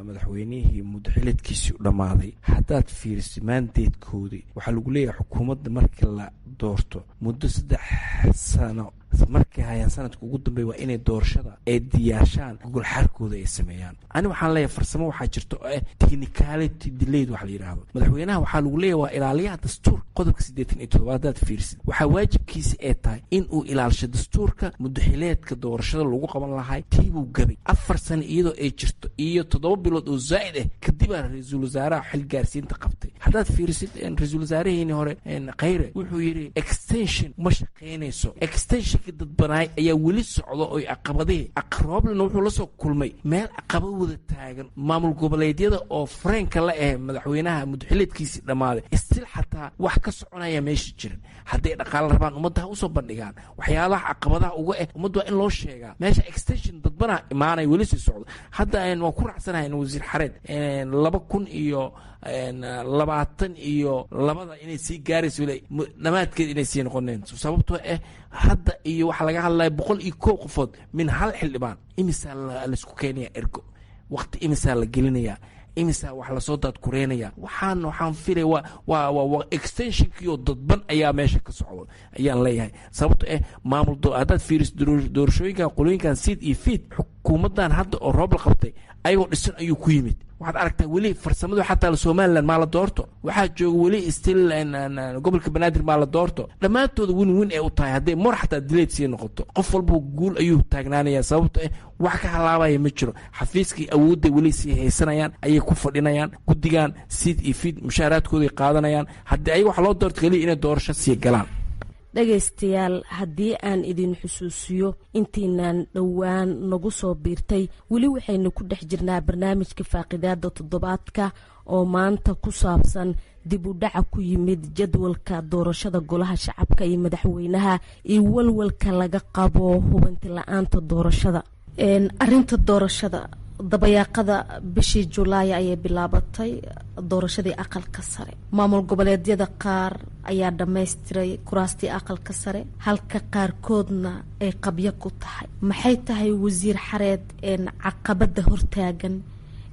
madaxweynihii muddo xileedkiisii u dhammaaday, haddaad fiiriso mandate-koodii, waxaa lagu leeyahay xukuumadda markii la doorto muddo 3 sano markay hayaan, sanadka ugu dambeeya waa inay doorashada ay diyaarshaan, gogol xaarkooda ay sameeyaan. Ani waxaan leeyahay farsamo waxaa jirta oo ah technicality delayed waxa la yidhaahdo. Madaxweynaha waxaa lagu leeyahay waa ilaaliyaha dastuurka, qodobka 87 haddaad fiirisid, waxaa waajibkiisa ay tahay in uu ilaalisho dastuurka. Muddaxileedka doorashada lagu qaban lahay tiibuu gabay 4 sano iyadoo ay jirto iyo 7 bilood oo zaa'id ah kadibaa ra-iisul wasaaraha xil gaarsiinta qabtay. Haddaad fiirisid ra-iisul wasaaraheeni hore Khayre wuxuu yidhi extension ma shaqaynayso. Extensionka dadbanaay ayaa weli socda oy caqabadihii aqrooblina wuxuu la soo kulmay meel caqabad wada taagan, maamul goboleedyada oo fareenka la ah madaxweynaha muddaxileedkiisii dhammaaday istil xataa wax ka soconaya meesha jiran. Hadday dhaqaale rabaan, ummadda ha usoo bandhigaan waxyaalaha caqabadaha uga eh. Ummadda waa in loo sheegaa meesha extension dadbana imaanaya weli sii socdo. Hadda waan ku raacsanahay wasiir Xareed, 2022-da inay sii gaarayso dhamaadkeed inay sii noqoneen, sababtoo ah hadda iyo waxaa laga hadlaya 101 qofood min hal xildhibaan. Imisaa laysku keenaya ergo? Waqti imisaa la gelinaya? Imisaa wax lasoo daadkureynaya? Waxaan filaya waa extensionkii oo dadban ayaa meesha ka socdo ayaan leeyahay, sababto eh maamul haddaad fiiriso doorashooyinkan qolooyinkan SEIT iyo FIIT, xukuumaddan hadda oo roob la qabtay ayagoo dhisan ayuu ku yimid. Waxaad aragtaa weli farsamadu xataa Somaliland maa la doorto, waxaa jooga weli still gobolka Banaadir maa la doorto. Dhammaantooda win win ay u tahay hadday mor xataa dileed sii noqoto, qof walba guul ayuu taagnaanaya, sababto eh wax ka halaabaya ma jiro. Xafiiskii awoodda weli sii haysanayaan ayay ku fadhinayaan. Guddigan SEIT iyo FIIT mushaaraadkooday qaadanayaan haddii ayaga waxa loo doorto keliya inay doorasho sii galaan. Dhegaystayaal, haddii aan idin xusuusiyo intiinaan dhowaan nagu soo biirtay, weli waxaynu ku dhex jirnaa barnaamijka faaqidaada toddobaadka oo maanta ku saabsan dib u dhaca ku yimid jadwalka doorashada golaha shacabka iyo madaxweynaha iyo walwalka laga qabo hubanti la-aanta doorashada. Arinta doorashada dabayaaqada bishii Julaay ayay bilaabatay doorashadii aqalka sare. Maamul goboleedyada qaar ayaa dhammaystiray kuraastii aqalka sare, halka qaarkoodna ay qabyo ku tahay. Maxay tahay, wasiir Xareed, caqabada hortaagan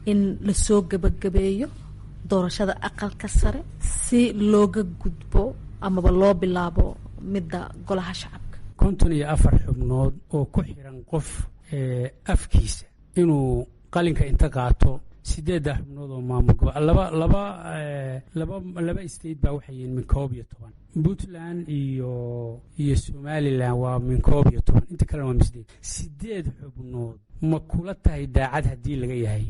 in lasoo gabagabeeyo doorashada aqalka sare si looga gudbo amaba loo bilaabo midda golaha shacabka? 54 xubnood oo ku xiran qof afkiisa inuu qalinka inta qaato, sideedda xubnood oo maamul gobo laba laba laba laba state baa waxay yihiin min 11, Puntland iyo Somaliland waa min 11, inta kalena waa min 8. 8 xubnood ma kula tahay daacad haddii laga yahay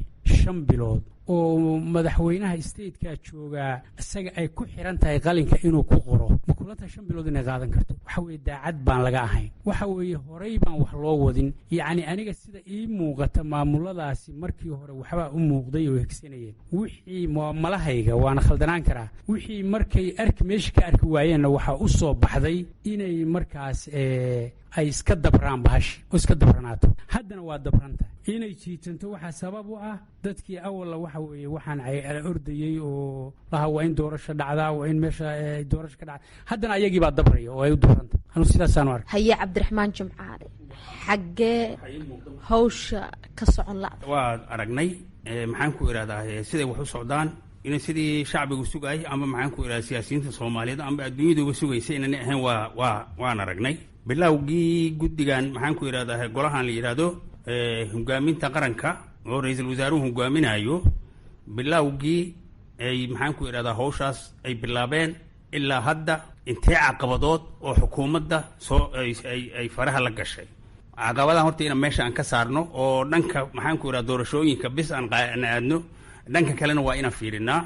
5 bilood oo madaxweynaha stateka joogaa isaga ay ku xiran tahay qalinka inuu ku qoro, ma kula tahay 5 bilood inay qaadan karto? Waxa weeye daacad baan laga ahayn, waxa weeye horey baan wax loo wadin. Yacni aniga sida ii muuqata, maamuladaasi markii hore waxbaa u muuqday oo hegsanayeen wixii malahayga, waana khaldanaan karaa. Wixii markay arki meesha ka arki waayeenna, waxaa u soo baxday inay markaas ay iska dabraan bahashi oo iska dabranaato. Haddana waa dabranta inay jiitanto. Waxaa sabab u ah dadkii awalla waxa weeye waxaan ordayey oo laha waa in doorasho dhacdaa, waa in meesha doorasho ka dhacda. Haddana ayagii baa dabraya oo ay u dabranta. Anu sidaasaanu arkay. Haye, Cabdiraxmaan Jimcaale, xaggee hawsha ka socon la'da? Waa aragnay, maxaan ku idhahdaa, siday wax u socdaan in sidii shacbigu sugayay ama, maxaan ku idhahda, siyaasiyiinta Soomaaliyeed amba adduunyaduba sugaysa inaan ahayn. Waa waan aragnay bilowgii guddigan, maxaan ku idhahdaa, golahan la yidhaahdo hogaaminta qaranka oo ra-iisul wasaaruhu hogaaminayo, bilowgii ay, maxaan ku idhahdaa, hawshaas ay bilaabeen ilaa hadda intee caqabadood oo xukuumadda soo ay faraha la gashay. Caqabadahan horta inaan meesha aan ka saarno oo dhanka, maxaan ku idhahda, doorashooyinka bis aan aadno, dhanka kalena waa inaan fiirinaa.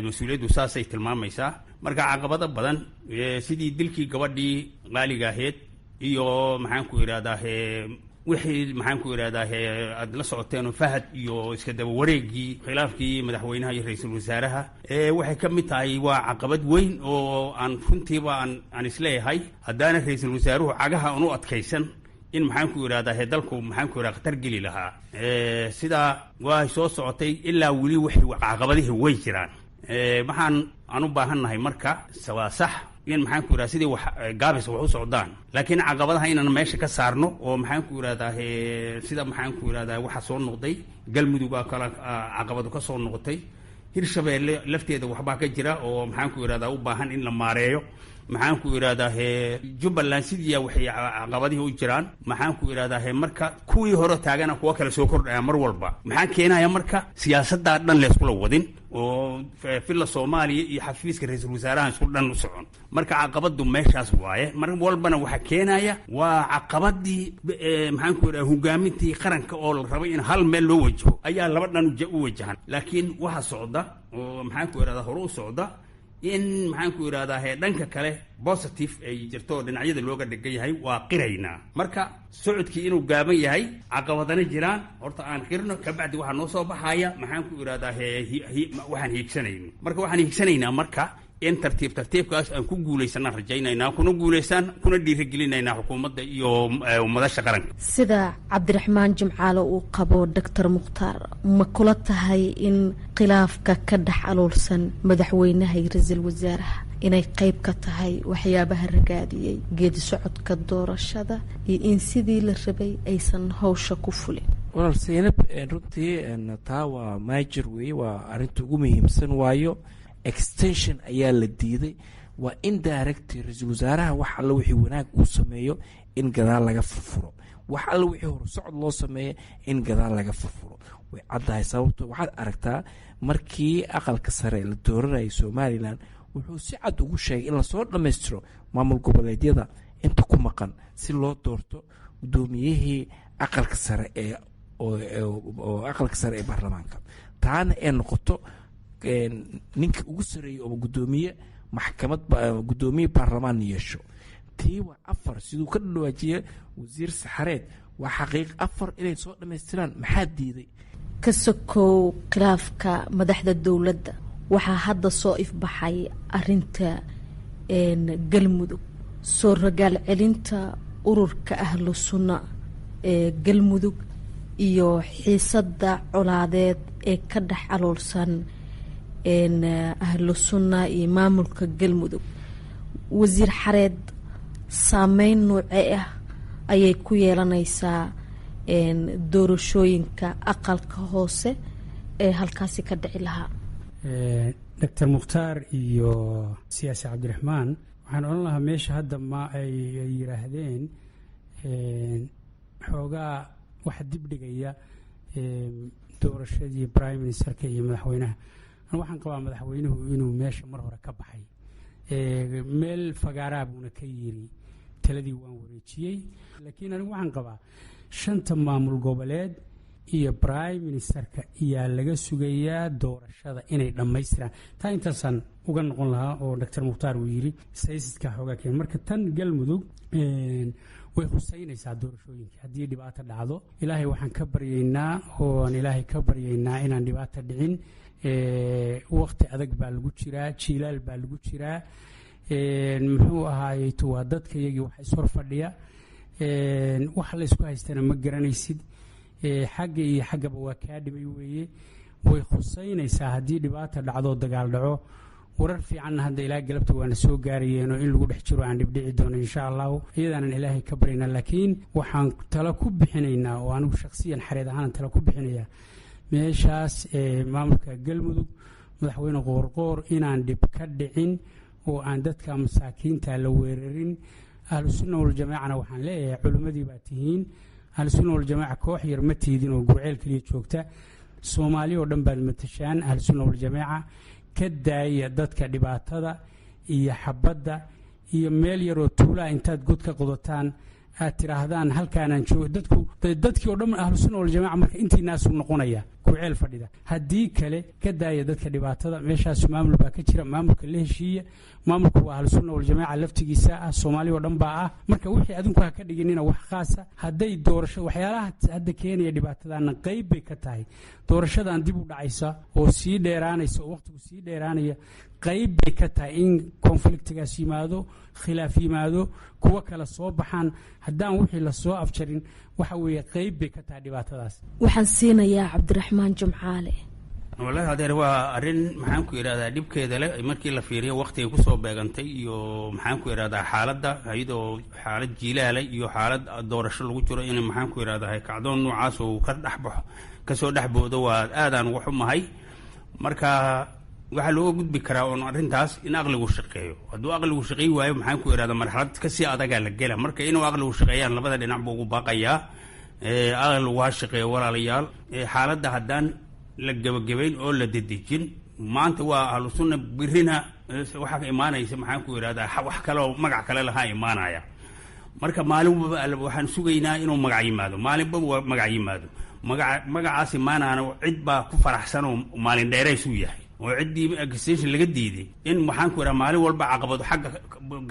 Mas-uuliyaddu saasay tilmaamaysaa. Marka caqabado badan sidii dilkii gabadhii qaaliga ahayd iyo, maxaan ku idhahdaa, wixii, maxaan ku idhahdaa, aada la socoteen Fahad iyo iska daba wareegii khilaafkii madaxweynaha iyo ra-iisul wasaaraha, waxay ka mid tahay waa caqabad weyn oo aan runtiiba aan isleeyahay haddaana ra-iisul wasaaruhu cagaha aan u adkaysan in, maxaan ku idhahdaa, dalku, maxaan ku idhahda, khatar geli lahaa. Sidaa waa soo socotay ilaa weli wixii caqabadihii way jiraan. Waxaan aan u baahannahay marka waa sax in, maxaan ku idhahda, sidii wax gaabis wax u socdaan, laakiin caqabadaha inaan meesha ka saarno oo, maxaan ku idhahdaa, sida, maxaan ku idhahdaa, waxa soo noqday Galmudug aa kala caqabadu ka soo noqotay, Hirshabeelle lafteeda waxbaa ka jira oo, maxaan ku idhahdaa, u baahan in la maareeyo, maxaan ku idhahdaa, Jubbaland sidiiya waxay caqabadihii u jiraan, maxaan ku idhahdaa. Marka kuwii hore taagana kuwa kale soo kordhaya mar walba. Maxaa keenaya marka? Siyaasaddaa dhan layskula wadin oo Villa Soomaaliya iyo xafiiska ra-iisul wasaaraha isku dhan u socon. Marka caqabadu meeshaas waaye. Mar walbana waxaa keenaya waa caqabadii, maxaan ku idhahda, hogaamintii qaranka oo la rabay in hal meel loo wajaho ayaa laba dhan u wajahan. Laakiin waxa socda oo, maxaan ku idhahda, hore u socda in, maxaan ku idhahdaa, dhanka kale positive ay jirto oo dhinacyada looga dhegan yahay waa qiraynaa. Marka socodkii inuu gaaban yahay, caqabadana jiraan, horta aan qirno. Kabacdi waxaa noo soo baxaya, maxaan ku idhahdaa, waxaan hiigsanayno. Marka waxaan hiigsanaynaa marka in tartiib tartiibkaas aan ku guulaysanaan rajaynaynaa, kuna guulaysaan, kuna dhiirigelinaynaa xukuumadda iyo madasha qaranka. Sida Cabdiraxmaan Jimcaale uu qabo, Doctor Mukhtaar, ma kula tahay in khilaafka ka dhex aloolsan madaxweynaha iyo ra-iisul wasaaraha inay qeyb ka tahay waxyaabaha ragaadiyey geedi socodka doorashada iyo in sidii la rabay aysan hawsha ku fulin? Walaal Saynab, runtii taa waa major weeye, waa arrinta ugu muhiimsan, waayo extension ayaa la diiday. Waa indirect ra-iisul wasaaraha wax alla wixii wanaag uu sameeyo in gadaal laga furfuro, wax alla wixii horusocod loo sameeyo in gadaal laga furfuro. Way caddahay sababto. Waxaad aragtaa markii aqalka sare la dooranayay Somaliland, wuxuu si cad ugu sheegay in lasoo dhammaystiro maamul goboleedyada inta ku maqan si loo doorto guddoomiyihii aqalka sare ee oo aqalka sare ee baarlamaanka, taana ee noqoto ninka ugu sareeyay oo guddoomiye maxkamad, guddoomiye baarlamaan yeesho. Tii waa afar, siduu ka dhawaajiye wasiir Saxareed, waa xaqiiq afar inay soo dhammaystiraan. Maxaa diiday? Ka sokow khilaafka madaxda dowladda, waxaa hadda soo ifbaxay arinta Galmudug, soo rogaal celinta ururka Ahlu Sunna ee Galmudug iyo xiisadda colaadeed ee ka dhex aloolsan Ahlu Sunna iyo maamulka Galmudug. Wasiir Xareed, saameyn noocee ah ayay ku yeelanaysaa doorashooyinka aqalka hoose ee halkaasi ka dhici lahaa? Doctor Mukhtaar iyo siyaasi Cabdiraxmaan, waxaan odhan lahaa meesha hadda ma ay yidhaahdeen xoogaa waxa dib dhigaya doorashadii prime ministerka iyo madaxweynaha. Waxaan qabaa madaxweynuhu inuu meesha mar hore ka baxay, meel fagaaraa buuna ka yiri taladii waan wareejiyey. Laakiin anigu waxaan qabaa shanta maamul goboleed Iyo prime ministerka iyaa laga sugayaa doorashada inay dhammaystiraan. Taa intaasaan uga noqon lahaa oo Doctor Mukhtaar uu yiri saysidka xoogaa keen. Marka tan Galmudug way khuseynaysaa doorashooyinka haddii dhibaato dhacdo. Ilaahay waxaan ka baryaynaa ooan Ilaahay ka baryaynaa inaan dhibaato dhicin. Waqti adag baa lagu jiraa, jiilaal baa lagu jiraa. Muxuu ahaayey, waa dadka iyagii wax ishor fadhiya, wax la isku haystana ma garanaysid, xagga iyo xaggaba waa kaa dhibay weeye. Way khuseynaysaa haddii dhibaata dhacdo, dagaal dhaco. Warar fiicanna hadda ilaa galabta waana soo gaarayeenoo in lagu dhex jiro aan dhibdhici doono, insha Allahu, iyadaanan Ilaahay ka baryaynaa. Laakiin waxaan talo ku bixinaynaa oo anigu shakhsiyan Xareed ahaan talo ku bixinayaa meeshaas maamulka Galmudug, madaxweyne Qoorqoor, inaan dhib ka dhicin oo aan dadka masaakiinta la weerarin. Ahlusunna Waljamaacana waxaan leeyahay, culimmadii baa tihiin. Ahlusunna Waljamaaca koox yar ma tiidin oo Gurceel keliya joogta, Soomaali oo dhan baad matashaan. Ahlusunna Waljamaaca, ka daaya dadka dhibaatada iyo xabadda iyo meel yaroo tuulaa intaad god ka qodataan aad tidhaahdaan halkaanaan joogo. Dadku, dadkii oo dhan Ahlusunna Waljamaca marka intiinaasuu noqonaya Gurceel fadhida. Haddii kale ka daaya dadka dhibaatada. Meeshaas maamul baa ka jira, maamulka la heshiiya. Maamulku waa Ahlusunna Waljamaaca laftigiisa ah, Soomaali oo dhan baa ah. Marka wixii adinku ha ka dhiginina wax khaasa. Hadday doorasho, waxyaalaha hadda keenaya dhibaatadana qayb bay ka tahay doorashadan dib u dhacaysa oo sii dheeraanaysa oo waqtigu sii dheeraanaya. Qayb bay ka tahay in conflictigaas yimaado, khilaaf yimaado, kuwo kale soo baxaan. Haddaan wixii lasoo afjarin, waxa weeye qayb bay ka tahay dhibaatadaas. Waxaan siinayaa Cabdiraxmaan Jimcaale. Wallaahi adeer, waa arrin, maxaan ku idhahdaa, dhibkeeda leh markii la fiiriyo waqtigay kusoo beegantay iyo, maxaan ku idhahdaa, xaaladda, iyadoo xaalad jiilaala iyo xaalad doorasho lagu jiro, in, maxaan ku idhahdaa, kacdoon noocaas uu ka dhexbaxo, kasoo dhexboodo, waa aadaan uga xumahay. Marka waxaa looga gudbi karaa oon arrintaas in aqligu shaqeeyo. Hadduu aqligu shaqeey waayo, maxaan ku idhahdaa, marxalad kasii adagaa la gela. Marka inuu aqligu shaqeeyaan labada dhinac buu ugu baaqayaa. Aqligu ha shaqeeyo, walaalayaal. Xaaladda haddaan la gebagabayn oo la dedejin, maanta waa Ahlu Sunna, birina waxaa ka imaanaysa, maxaan ku idhahdaa, wax kaleoo magac kale lahaa imaanaya. Marka maalinbaba waxaan sugaynaa inuu magac yimaado, maalinba magac yimaado. Magacaas imaanaana cid baa ku faraxsan oo maalin dheeraysuu yahay oo ciddii accusation laga diiday in, maxaan ku idhaha, maalin walba caqabado xagga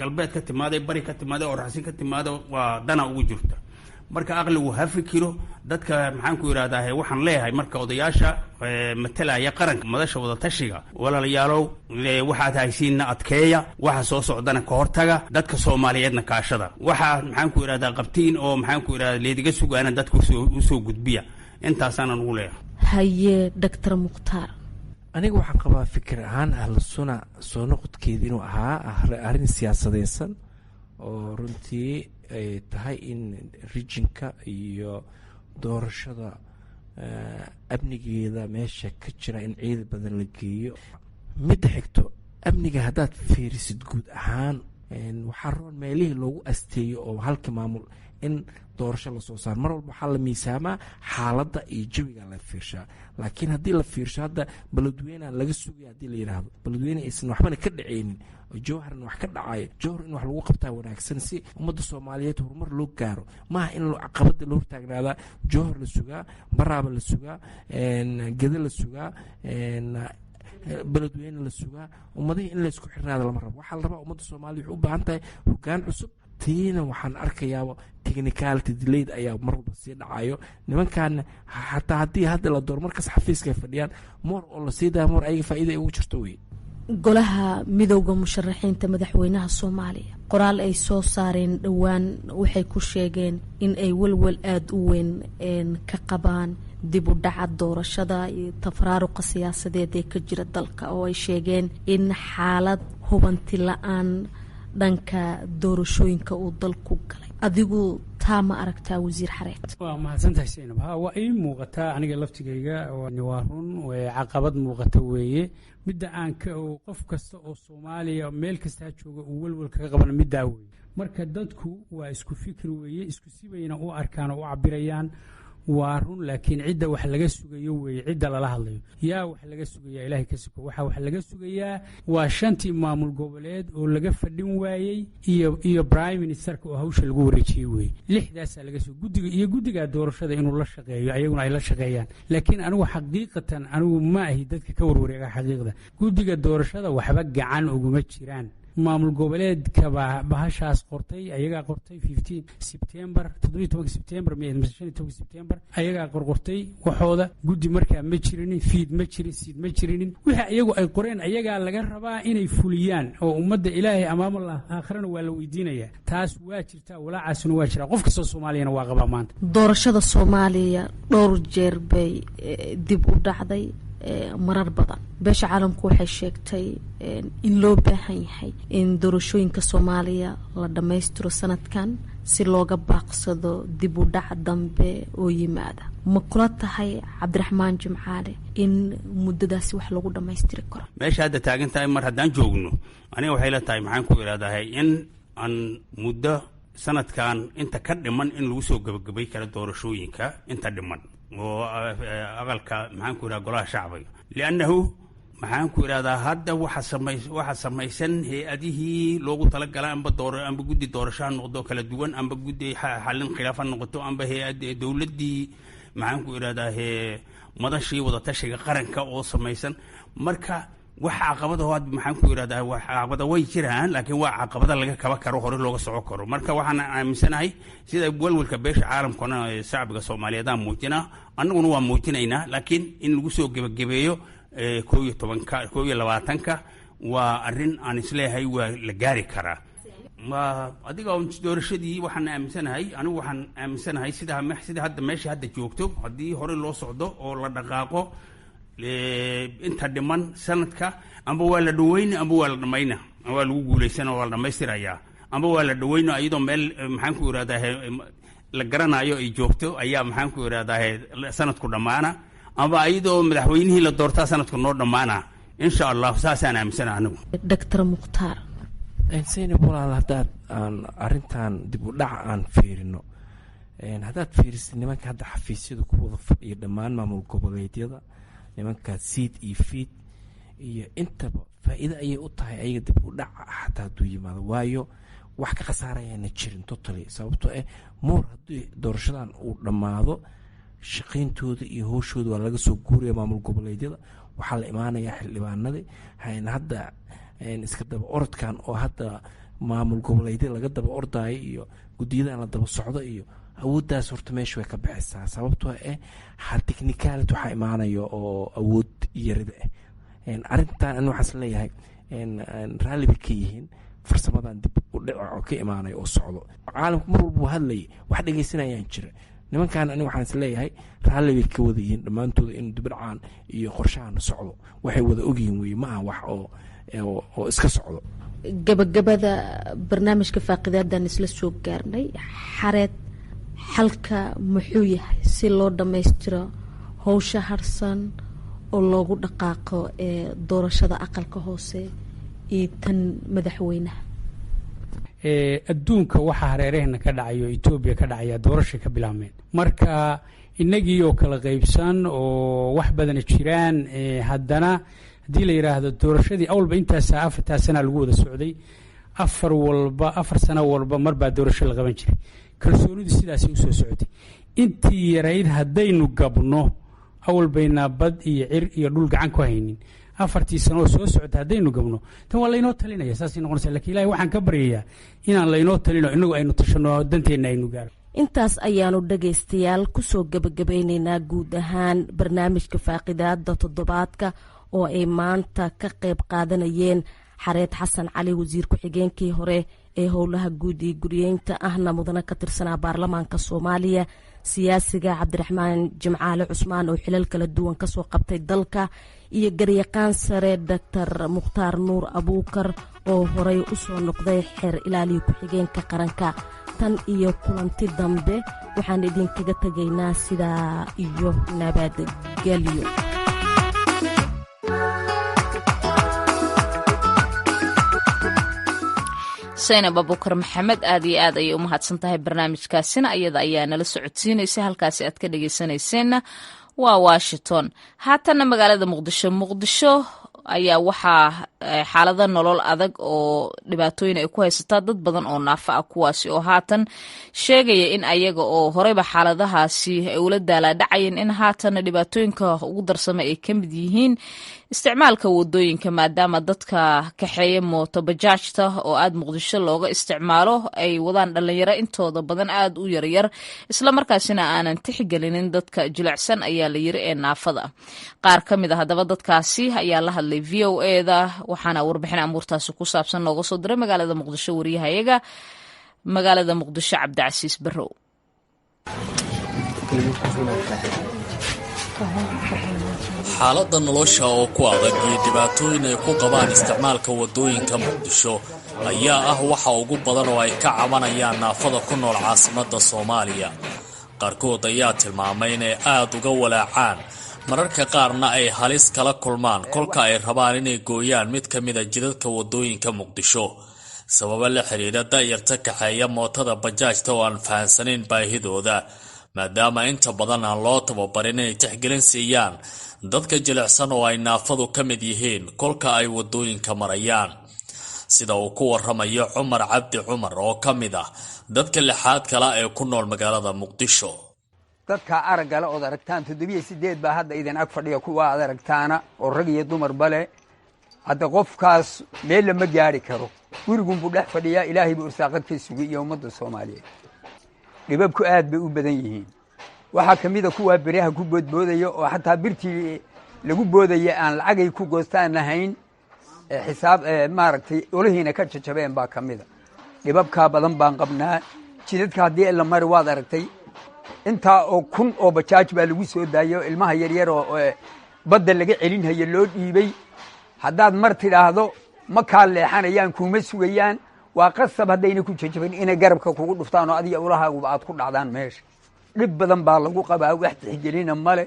galbeed ka timaaday, bari ka timaada oo raxsin ka timaada, waa dana ugu jirta. Marka aqligu ha fikiro. Dadka, maxaan ku idhahdaa, waxaan leeyahay marka odayaasha matalaya qaranka madasha wadatashiga, walaalayaalow, waxaad haysiinna adkeeya, waxa soo socdana ka hortaga, dadka Soomaaliyeedna kaashada. Waxaa, maxaan ku idhahdaa, qabtiin oo, maxaan ku idhahdaa, leediga sugaana dadka usoo gudbiya. Intaasaanan ugu leeyahay. Haye, Doctor Mukhtaar. Aniga waxaan qabaa fikir ahaan Ahlu Sunna soo noqodkeeda inuu ahaa arrin siyaasadeysan oo runtii ay tahay in regionka iyo doorashada amnigeeda meesha ka jira in ciidan badan la geeyo. Midda xigto, amniga haddaad fiirisid guud ahaan, waxaa roon meelihii loogu asteeyo oo halka maamul in doorasho lasoo saaro. Mar walba waxaa la miisaamaa xaaladda iyo jawiga la fiirshaa. Laakiin haddii la fiirsho hadda Beledweyna laga sugaya, haddii la yidhaahdo Beledweyne aysan waxbana ka dhaceynin, Jowharna wax ka dhacayo, Jowhar in wax lagu qabtaa wanaagsan si ummadda Soomaaliyeed horumar loo gaaro. Maaha in caqabada loo hortaagnaadaa. Jowhar la sugaa, Baraaba la sugaa, Geda la sugaa, Beledweyne la sugaa, ummadihii in laysku xirnaada lama rabo. Waxaa la rabaa, ummadda Soomaliya waxay u baahan tahay hoggaan cusub. Tiina waxaan arkayaaba technicality delayed ayaa mar walba sii dhacayo. Nimankan xataa haddii hadda la dooro, markas xafiiska ay fadhiyaan moor oo lasii daaya moor ayaga faa'iida ay ugu jirto wey. Golaha Midowda Musharaxiinta Madaxweynaha Soomaaliya qoraal ay soo saareen dhowaan waxay ku sheegeen in ay welwel aada u weyn ka qabaan dib u dhaca doorashada iyo tafaraaruqa siyaasadeed ee ka jira dalka, oo ay sheegeen in xaalad hubanti la-aan dhanka doorashooyinka uu dalku galay. Adigu taa ma aragtaa, wasiir Xareed? Waa mahadsantahay, Saynab. Ha, waa ii muuqataa aniga laftigayga. Waa run, caqabad muuqata weeye. Midda aan ka qof kasta oo Soomaaliya meel kasta ha jooga uu welwel kaga qabana middaa weeye. Marka dadku waa isku fikir weeye, isku sibayna u arkaan oo u cabirayaan. Waa run, laakiin cidda wax laga sugayo weeye cidda lala hadlayo. Yaa wax laga sugayaa? Ilaahay ka suko, waxaa wax laga sugayaa waa shantii maamul goboleed oo laga fadhin waayey iyo prime ministerka oo hawsha lagu wareejiyey weeye. Lixdaasaa laga sug guddiga iyo guddiga doorashada inuu la shaqeeyo, ayaguna ay la shaqeeyaan. Laakiin anigu xaqiiqatan anigu ma ahi dadka ka warwareega xaqiiqda. Guddiga doorashada waxba gacan uguma jiraan. Maamul goboleedka baa bahashaas qortay, ayagaa qortay 15 September, 17-ka September, mise 15-ka September ayagaa qorqortay waxooda. Guddi markaa ma jirinin, FEIT ma jirin, SEIT ma jirinin. Wixii ayagu ay qoreen ayagaa laga rabaa inay fuliyaan, oo ummadda Ilaahay amaama aakhirana waa la weydiinaya. Taas waa jirtaa, walaacaasuna waa jiraa, qof kastoo Soomaaliyana waa qabaa maanta. Doorashada Soomaaliya dhowr jeer bay dib u dhacday marar badan. Beesha caalamku waxay sheegtay in loo baahan yahay in doorashooyinka Soomaaliya la dhammaystiro sanadkan si looga baaqsado dib u dhac dambe oo yimaada. Ma kula tahay, Cabdiraxmaan Jimcaale, in muddadaasi wax lagu dhammaystiri karo? Meesha hadda taagan tahay mar haddaan joogno, aniga waxay la tahay, maxaan ku idhahdahay, in aan muddo sanadkan inta ka dhiman in lagu soo gebagabay kara doorashooyinka inta dhiman oo aqalka, maxaan ku idhahda, golaha shacbiga, liannahu, maxaan ku idhahdaa, hadda waxa samaysan hay-adihii loogu talagala, amba door amba guddi doorasho ha noqdo kala duwan, amba guddi xallin khilaaf ha noqoto, amba hay-ad dowladdii, maxaan ku idhahdaa, madashii wadatashiga qaranka oo samaysan. Marka wax caqabada had, maxaan ku idhahdaa, wax caqabada way jiraan, laakiin waa caqabada laga kaba karo, hore looga soco karo. Marka waxaan aaminsanahay sida walwalka beesha caalamkuna shacbiga Soomaaliyeed aan muujinaa, annaguna waa muujinaynaa, laakiin in lagu soo gebagabeeyo 11-ka, 21-ka waa arrin aan isleeyahay waa la gaari karaa. Adiga doorashadii waxaan aaminsanahay, anigu waxaan aaminsanahay sida hadda meesha hadda joogto, haddii hore loo socdo oo la dhaqaaqo inta dhiman sanadka, amba waa la dhaweyna, amba waa la dhamayna, waa lagu guulaysana, waa la dhamaystirayaa, amba waa la dhaweyna iyadoo meel, maxaan ku irahdaa, la garanayo ay joogto ayaa, maxaan ku irahdaa, sanadku dhammaana, amba iyadoo madaxweynihii la doortaa sanadku noo dhammaana, insha Allah. Saasaan aaminsana anigu. Doctor Mukhtaar. Saynab walaal, haddaad aan arrintan dib u dhaca aan fiirino, haddaad fiirisid nimanka hadda xafiisyada ku wada fadhiya dhammaan maamul goboleedyada, nimanka SEIT iyo FEIT iyo intaba, faa-iido ayay u tahay ayaga dib u dhaca xataa hadduu yimaado, waayo wax ka khasaarayaana jirin totally. Sababtoo ah moor haddii doorashadan uu dhammaado, shaqayntooda iyo howshooda waa laga soo guuraya maamul goboleedyada, waxaa la imaanayaa xildhibaanadii. Hadda iska daba orodkan oo hadda maamul goboleedyada laga daba ordayo iyo guddiyadan la daba socdo iyo awooddaas horta meesha way ka baxaysaa, sababtoo ah ha technicality waxaa imaanaya oo awood yarida ah. Arrintan ani waxaas leeyahay raalli bay ka yihiin farsamadan dib u dhica oo ka imaanaya oo socdo. Caalamku mar walba hadlayay, wax dhegaysanayaan jira nimankan. Ani waxaan is leeyahay raalli bay ka wada yihiin dhammaantooda in dibdhacaan iyo qorshahan socdo. Waxay wada ogyihiin weye, ma aha wax oo iska socdo. Gabagabada barnaamijka faaqidaadaan isla soo gaarnay. Xareed, xalka muxuu yahay si loo dhammaystiro howsha harsan oo loogu dhaqaaqo ee doorashada aqalka hoose iyo tan madaxweynaha? Adduunka waxaa hareeraheena ka dhacayo, Etoobiya ka dhacaya, doorashay ka bilaabmeen. Marka innagii oo kala qaybsan oo wax badana jiraan, haddana haddii la yidhaahdo doorashadii awalba intaasa afartaa sanaa lagu wada socday, afar walba 4 sano walba marbaa doorasho la qaban jiray, kalsoonidu sidaasay usoo socotay. Intii yarayd haddaynu gabno, awal baynaa bad iyo cir iyo dhul gacan ku haynin, afartii sanooo soo socota haddaynu gabno, tan waa laynoo talinaya, saasay noqonaysa. Lakin Ilahay waxaan ka baryayaa inaan laynoo talino, innagu aynu tashanno, danteenna aynu gaaro. Intaas ayaanu dhagaystayaal kusoo gabagabeyneynaa guud ahaan barnaamijka faaqidaada toddobaadka oo ay maanta ka qayb qaadanayeen Xareed Xasan Cali, wasiir ku-xigeenkii hore ee howlaha guud iyo guryeynta, ahna mudane ka tirsanaa baarlamaanka Soomaaliya, siyaasiga Cabdiraxmaan Jimcaale Cusmaan oo xilal kala duwan kasoo qabtay dalka, iyo garyaqaan sare Doctor Mukhtaar Nuur Abuukar oo horey usoo noqday xeer ilaaliya ku-xigeenka qaranka. Tan iyo kulanti dambe, waxaan idinkaga tegaynaa sidaa iyo nabadgelyo. Saynab Abuukar Maxamed, aad iyo aad ayay u mahadsan tahay. Barnaamijkaasina ayada ayaa nala socodsiinaysa. Halkaasi aad ka dhageysanayseena waa Washington. Haatanna magaalada Muqdisho. Muqdisho ayaa waxaa xaalado nolol adag oo dhibaatooyin ay ku haysataa dad badan oo naafa ah, kuwaasi oo haatan sheegaya in ayaga oo horeyba xaaladahaasi ay ula daalaadhacayeen in haatanna dhibaatooyinka ugu darsamay ay ka mid yihiin isticmaalka wadooyinka, maadaama dadka kaxeeya mooto bajaajta oo aada Muqdisho looga isticmaalo ay wadaan dhalinyaro intooda badan aada u yaryar, islamarkaasina aanan tixgelinin dadka jilicsan ayaa la yiri ee naafada. Qaar ka mid a haddaba dadkaasi ayaa la hadlay VOA-da, waxaana warbixin amuurtaasi ku saabsan nooga soo diray magaalada Muqdisho wariyahayaga magaalada Muqdisho, Cabdicasiis Barrow. Xaaladda nolosha oo ku adag iyo dhibaatooyin ay ku qabaan isticmaalka waddooyinka Muqdisho ayaa ah waxa ugu badan oo ay ka cabanayaan naafada ku nool caasimadda Soomaaliya. Qaarkood ayaa tilmaamay inay aad uga walaacaan, mararka qaarna ay halis kala kulmaan kolka ay rabaan inay gooyaan mid ka mida jidadka waddooyinka Muqdisho, sababo la xiriira da'yarta kaxeeya mootada bajaajta oo aan fahansanayn baahidooda, maadaama inta badan aan loo tababarin inay tixgelin siiyaan dadka jilicsan oo ay naafadu ka mid yihiin kolka ay waddooyinka marayaan, sida uu ku waramayo Cumar Cabdi Cumar oo ka mid ah dadka lixaad kala ee ku nool magaalada Muqdisho. Dadka araggale ood aragtaan, 78 baa hadda idin ag fadhiya, kuwa aad aragtaana oo rag iyo dumarba leh. Hadda qofkaas meel lama gaari karo, gurigunbuu dhex fadhiyaa. Ilaahay buu irsaaqad ka sugay iyo ummadda Soomaaliyeed. Dhibabku aad bay u badan yihiin. Waxaa ka mid a kuwaa beraha ku boodboodaya oo xataa birtii lagu boodaya aan lacagay ku goostaan lahayn, xisaab maaragtay olihiina ka jajabeen baa ka mida. Dhibabkaa badan baan qabnaa. Jidadka haddii la mari, waad aragtay, intaa oo kun oo bajaaj baa lagu soo daayay oo ilmaha yaryar oo badda laga celinhayo loo dhiibay. Haddaad mar tidhaahdo ma kaa leexanayaan, kuuma sugayaan. Waa qasab haddayna ku jajabin inay garabka kugu dhuftaan oo adiga ulahaaguba aad ku dhacdaan meesha. Dhib badan baa lagu qabaa, wax tixgelina male.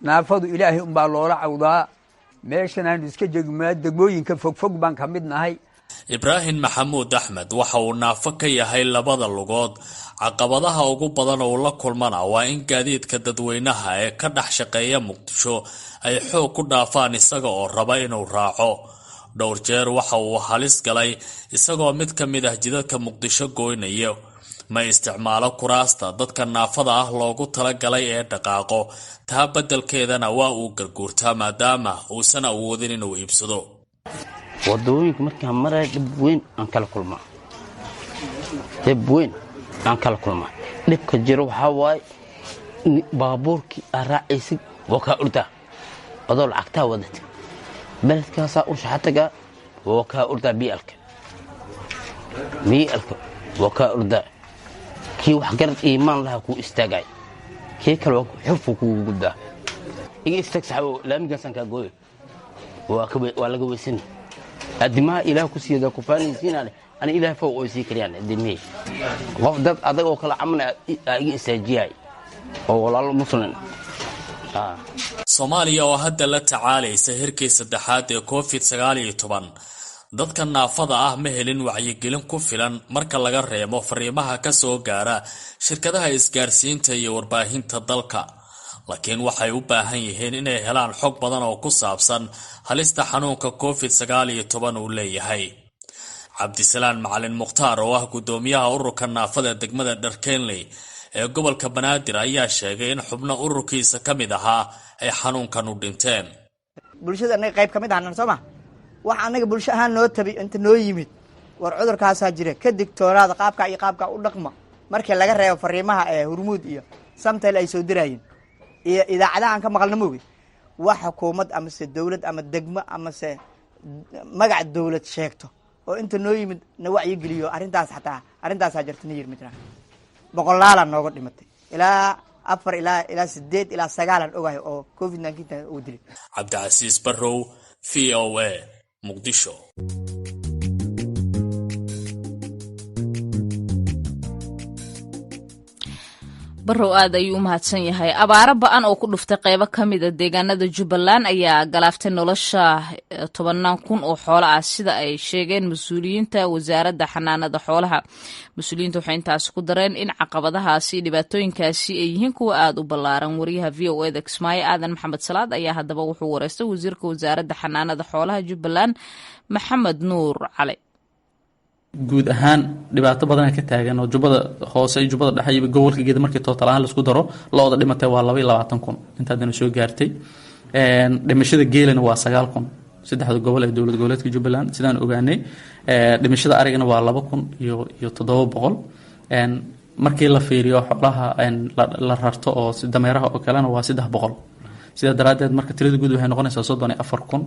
Naafadu Ilaahay unbaa loola cawdaa. Meeshan aanu iska jegmaa, degmooyinka fogfog baan ka mid nahay. Ibraahim Maxamuud Axmed waxa uu naafo ka yahay labada lugood. Caqabadaha ugu badan oo la kulmana waa in gaadiidka dadweynaha ee ka dhex shaqeeya Muqdisho ay xoog ku dhaafaan isaga oo raba inuu raaco. Dhowr jeer waxa uu halis galay isagoo mid ka mid ah jidadka Muqdisho goynaya. Ma isticmaalo kuraasta dadka naafada ah loogu talagalay ee dhaqaaqo, taa beddelkeedana waa uu garguurtaa maadaama uusan awoodin inuu iibsado. Wadooyinka markaan maraya dhib weyn aan kala kulmaa, dhib weyn aan kala kulmaa. Dhibka jiro waxaa waaye, baabuurkii aa raacaysid waa kaa ordaa adoo lacagtaa wadata. Beledkaasaa u shaxatagaa, waa kaa ordaa. Bialka bialka waa kaa ordaa. Kii wax garad iimaan lahaa kuu istaagay, kii kale waa xufuu kugu gudbaa. Iga istaag saxabo, laamigaasaan kaa gooyo, waa laga weysani. Adimaha Ilaah ku siiyada kufaanaysiinaale, ani Ilaah fow oo sii kariyaan adimihii. Qof dad adag oo kala camana aa iga istaajiyahay oo walaalo Muslim. Soomaaliya oo hadda la tacaalaysa hirkii saddexaad ee COVID-19, dadka naafada ah ma helin wacyigelin ku filan marka laga reebo fariimaha ka soo gaara shirkadaha isgaarsiinta iyo warbaahinta dalka, laakiin waxay u baahan yihiin inay helaan xog badan oo ku saabsan halista xanuunka COVID-19 uu leeyahay. Cabdisalaan Macalin Mukhtaar oo ah guddoomiyaha ururka naafada degmada Dharkenley ee gobolka Banaadir ayaa sheegay in xubno ururkiisa ka mid ahaa ay xanuunkan u dhinteen. Bulshada annaga qayb ka mid ahnan, soo ma? Wax annaga bulsho ahaan noo tabi inta noo yimid, war cudurkaasaa jira, ka digtoonaada, qaabkaa iyo qaabkaa u dhaqma, markii laga reebo fariimaha ee Hurmuud iyo Samtel ay soo diraayeen iyo idaacadaha aan ka maqalna moogi, wax xukuumad amase dowlad ama degmo amase magac dowlad sheegto oo inta noo yimid na wacyigeliyo arrintaas, xataa arrintaasaa jirta na yiri ma jiraan. Boqolaalaa nooga dhimatay, ilaa afar ilaa sideed ilaa sagaalan ogahay oo COVID-19 uu dilay. Cabdicasiis Barrow, VOA, Muqdisho. Barrow aad ayuu u mahadsan yahay. Abaaro ba-an oo ku dhuftay qeybo ka mida deegaanada Jubbaland ayaa galaaftay nolosha tobannaan kun oo xoolo ah, sida ay sheegeen mas-uuliyiinta Wasaaradda Xanaanada Xoolaha. Mas-uuliyiinta waxay intaasi ku dareen in caqabadahaasi iyo dhibaatooyinkaasi ay yihiin kuwa aada u ballaaran. Wariyaha VOA-da Kismaayo, Aadan Maxamed Salaad, ayaa haddaba wuxuu wareystay wasiirka Wasaaradda Xanaanada Xoolaha Jubbaland, Maxamed Nuur Cali. Guud ahaan dhibaato badana ka taagan oo Jubbada Hoose iyo Jubbada Dhexe iyo gobolka Gedo markii total ahaan laisku daro, lo-da dhimatay waa 22,000 inta haddana soo gaartay. Dhimashada geelana waa 9,000 saddexda gobol ee dowlad goboleedka Jubbaland sidaan ogaanay. Dhimashada arigana waa 2,700. Markii la fiiriyo xoolaha la rarto oo dameeraha oo kalena waa 300. Sidaa daraaddeed marka tirada guud waxay noqonaysaa 34,000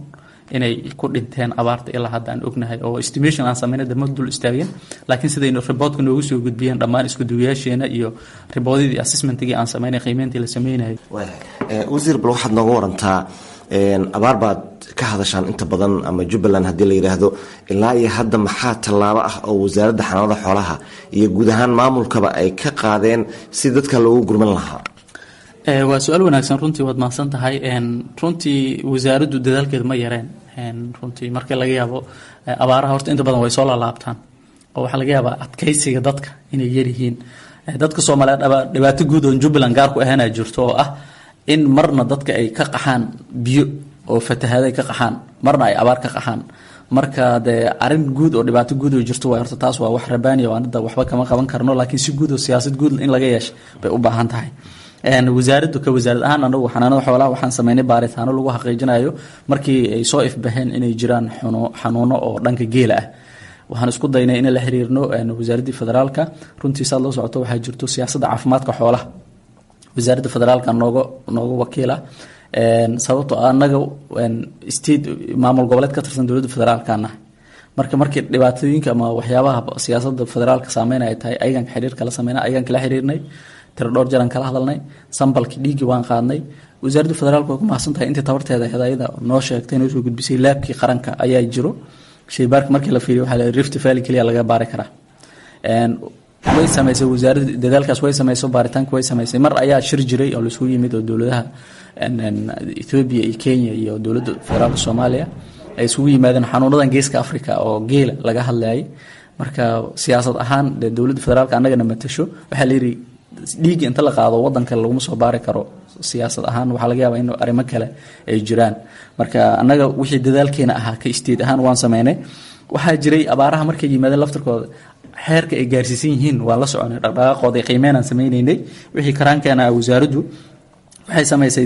inay ku dhinteen abaarta ilaa hadda aan ognahay, oo estimation aan sameynay, dama dul istaageen, laakiin sidaynu reportka noogu soo gudbiyeen dhammaan isku duwayaasheena iyo reportyadii assessmentigii aan sameynay, qiimeyntii la sameynayay. Wasiir, bal waxaad nooga warantaa, abaar baad ka hadashaan inta badan ama Jubbaland haddii la yidhaahdo, ilaa iyo hadda maxaa tallaabo ah oo Wasaaradda Xanaanada Xoolaha iyo guud ahaan maamulkaba ay ka qaadeen si dadka loogu gurman lahaa? Waa su-aal wanaagsan runtii, waad mahadsan tahay. Runtii wasaaraddu dadaalkeeda ma yareen. Runtii marka laga yaabo abaaraha horta inta badan way soo laalaabtaan, oo waxaa laga yaabaa adkeysiga dadka inay yaryihiin. Dadka Soomaaliyeed dhibaato guud oon Jubbaland gaar ku ahaana jirto, oo ah in marna dadka ay ka qaxaan biyo oo fatahaado ay ka qaxaan, marna ay abaar ka qaxaan. Marka dee arrin guud oo dhibaato guud oo jirto waay horta taas, waa wax rabaaniya oo anada waxba kama qaban karno, laakiin si guud oo siyaasad guud in laga yeesho bay u baahan tahay. Wasaaraddu ka wasaarad ahaan anagu xanaanada xoolaha waxaan sameynay baaritaano lagu xaqiijinayo markii ay soo ifbaheen inay jiraan xanuuno oo dhanka geela ah. Waxaan isku daynay inaan la xiriirno wasaaraddii federaalka. Runtii saad loo socoto waxaa jirto siyaasadda caafimaadka xoolaha, wasaaradda federaalka nooga wakiila, sababtoo anaga state maamul goboleed ka tirsan dowladda federaalka nahay. Marka markii dhibaatooyinka ama waxyaabaha siyaasadda federaalka saameyn ay tahay, ayagan xiriir kala sameyna, ayagan kala xiriirnay, tiro dhowr jeer aan kala hadalnay, sample-kii dhiiggii waan qaadnay. Wasaaradda federaalka way ku mahadsan tahay, intii tabarteeda ahayd ayada noo sheegtay, noo soo gudbisay. Lab-kii qaranka ayaa jiro, shaybaarka markii la fiiriyo waxaa la Rift Valley keliya laga baari karaa. Way samaysay wasaaradda dadaalkaas, way samaysay baaritaanka, way samaysay. Mar ayaa shir jiray oo laisugu yimid oo dowladaha Ethiopia iyo Kenya iyo dowladda federaalka Soomaaliya ay isugu yimaadeen, xanuunadan geeska Africa oo geela laga hadlayay. Marka siyaasad ahaan dee dowladda federaalka annagana matasho, waxaa la yidhi dhiigga inta la qaado waddan kale laguma soo baari karo. Siyaasad ahaan waxaa laga yaabaa in arrimo kale ay jiraan. Marka annaga wixii dadaalkeena ahaa ka state ahaan waan sameynay. Waxaa jiray abaaraha markay yimaadeen laftarkooda xeerka ay gaarsiisan yihiin waan la soconay, dhaqdhaqaaqooda qiimeynaan sameynaynay. Wixii karaankeena wasaaraddu waxay samaysay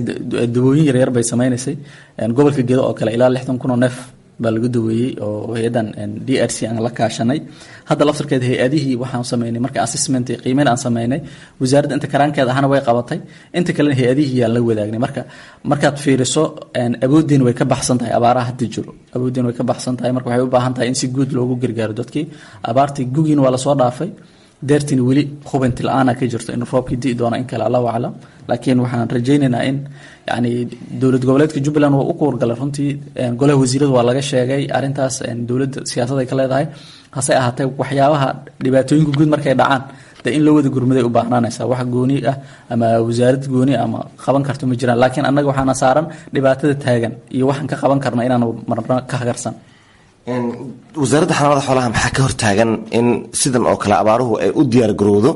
dawooyin yaryar bay sameynaysay. Gobolka Gedo oo kale ilaa 60,000 oo neef baa lagu daweeyey oo hay-adan DRC aan la kaashanay. Hadda laftarkeeda hay-adihii waxaan sameynay marka assessment iyo qiimeyn aan sameynay, wasaaradda inta karaankeeda ahana way qabatay, inta kalena hay-adihii yaan la wadaagnay. Marka markaad fiiriso awooddeena way ka baxsan tahay abaaraha hadda jiro, awooddeena way ka baxsan tahay. Marka waxay u baahan tahay in si guud loogu gargaaro dadkii. Abaartii gugiina waa lasoo dhaafay, deertina weli hubanti la-aana ka jirto in roobkii di'i doono in kale, Allahu aclam. Laakiin waxaan rajaynaynaa in yani dowlad goboleedka Jubbaland waa u kuurgalay runtii, golaha wasiirada waa laga sheegay arrintaas, dowladda siyaasad ay ka leedahay. Hase ahaatee waxyaabaha dhibaatooyinka guud markay dhacaan dee in loo wada gurmaday u baahnaanaysaa. Wax gooni ah ama wasaarad gooni ama qaban karto ma jiraan, laakiin annaga waxaana saaran dhibaatada taagan iyo waxaan ka qaban karna inaan marna ka hagarsan. Wasaaradda Xanaanada Xoolaha maxaa ka hortaagan in sidan oo kale abaaruhu ay u diyaar garowdo?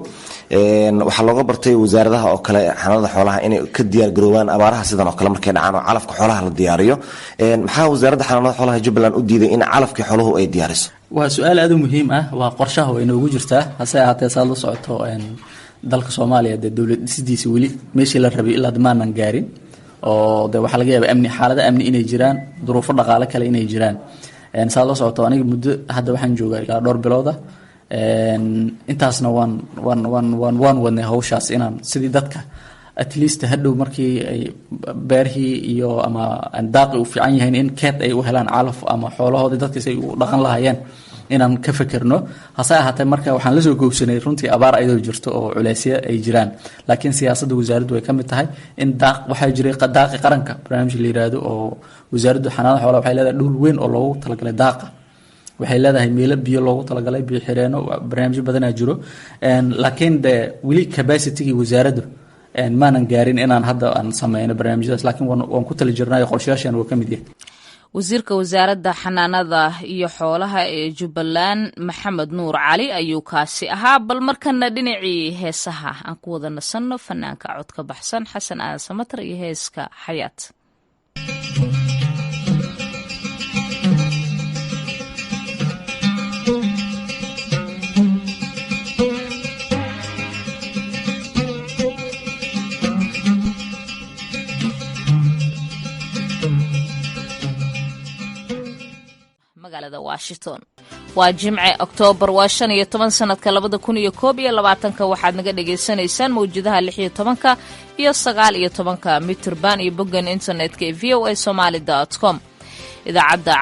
Waxaa looga bartay wasaaradaha oo kale xanaanada xoolaha inay ka diyaar garoobaan abaaraha sidan oo kale markay dhacaan oo calafka xoolaha la diyaariyo. Maxaa Wasaaradda Xanaanada Xoolaha Jubbaland u diiday in calafkii xooluhu ay diyaariso? Waa su-aal aada u muhiim ah, waa qorshaha way inoogu jirtaa. Hase ahaatee saad la socoto dalka Soomaaliya dee dowlad dhisidiisa weli meeshii la rabay ilaa maanan gaarin, oo de waxaa laga yaaba amni, xaalado amni inay jiraan, duruufo dhaqaale kale inay jiraan. Saad la socoto aniga muddo hadda waxaan joogaa ilaa dhowr bilooda, intaasna waan wadnay hawshaas inaan sidii dadka at least hadhow markii ay beerhii iyo ama daaqi u fiican yihiin in keed ay u helaan calaf ama xoolahoodii dadkiis ay u dhaqan lahayeen inaan ka fekerno. Hase ahaatee marka waxaan la soo goobsanay runtii abaar ayadoo jirto oo culeysya ay jiraan, laakiin siyaasadda wasaaraddu way ka mid tahay in daaq. Waxaa jiray daaqi qaranka barnaamij la yiraahdo oo Wasaaraddu Xanaanada Xoolaha waxay leedahay dhul weyn oo loogu talagalay daaqa. Waxay leedahay meelo biyo loogu talagalay, biyo xireeno, barnaamijyo badanaa jiro, laakiin de weli capacitygii wasaaraddu maanan gaarin inaan hadda aan sameyno barnaamijyadaas, laakiin waan ku tali jirnay, qorshayaashan waa ka mid yahay. Wasiirka wasaaradda xanaanada iyo xoolaha ee Jubbaland, Maxamed Nuur Cali, ayuu kaasi ahaa. Bal markana dhinacii heesaha aan ku wada nasanno, fanaanka codka baxsan Xasan Aadan Samatar iyo heeska Xayaat. Magaalada Washington waa Jimce, Oktoobar waa 15, sanadka 2021. Waxaad naga dhagaysanaysaan mawjadaha 16-ka iyo 19-ka mitirban iyo boggan internetka ee VOA Somaly com. Idaacadda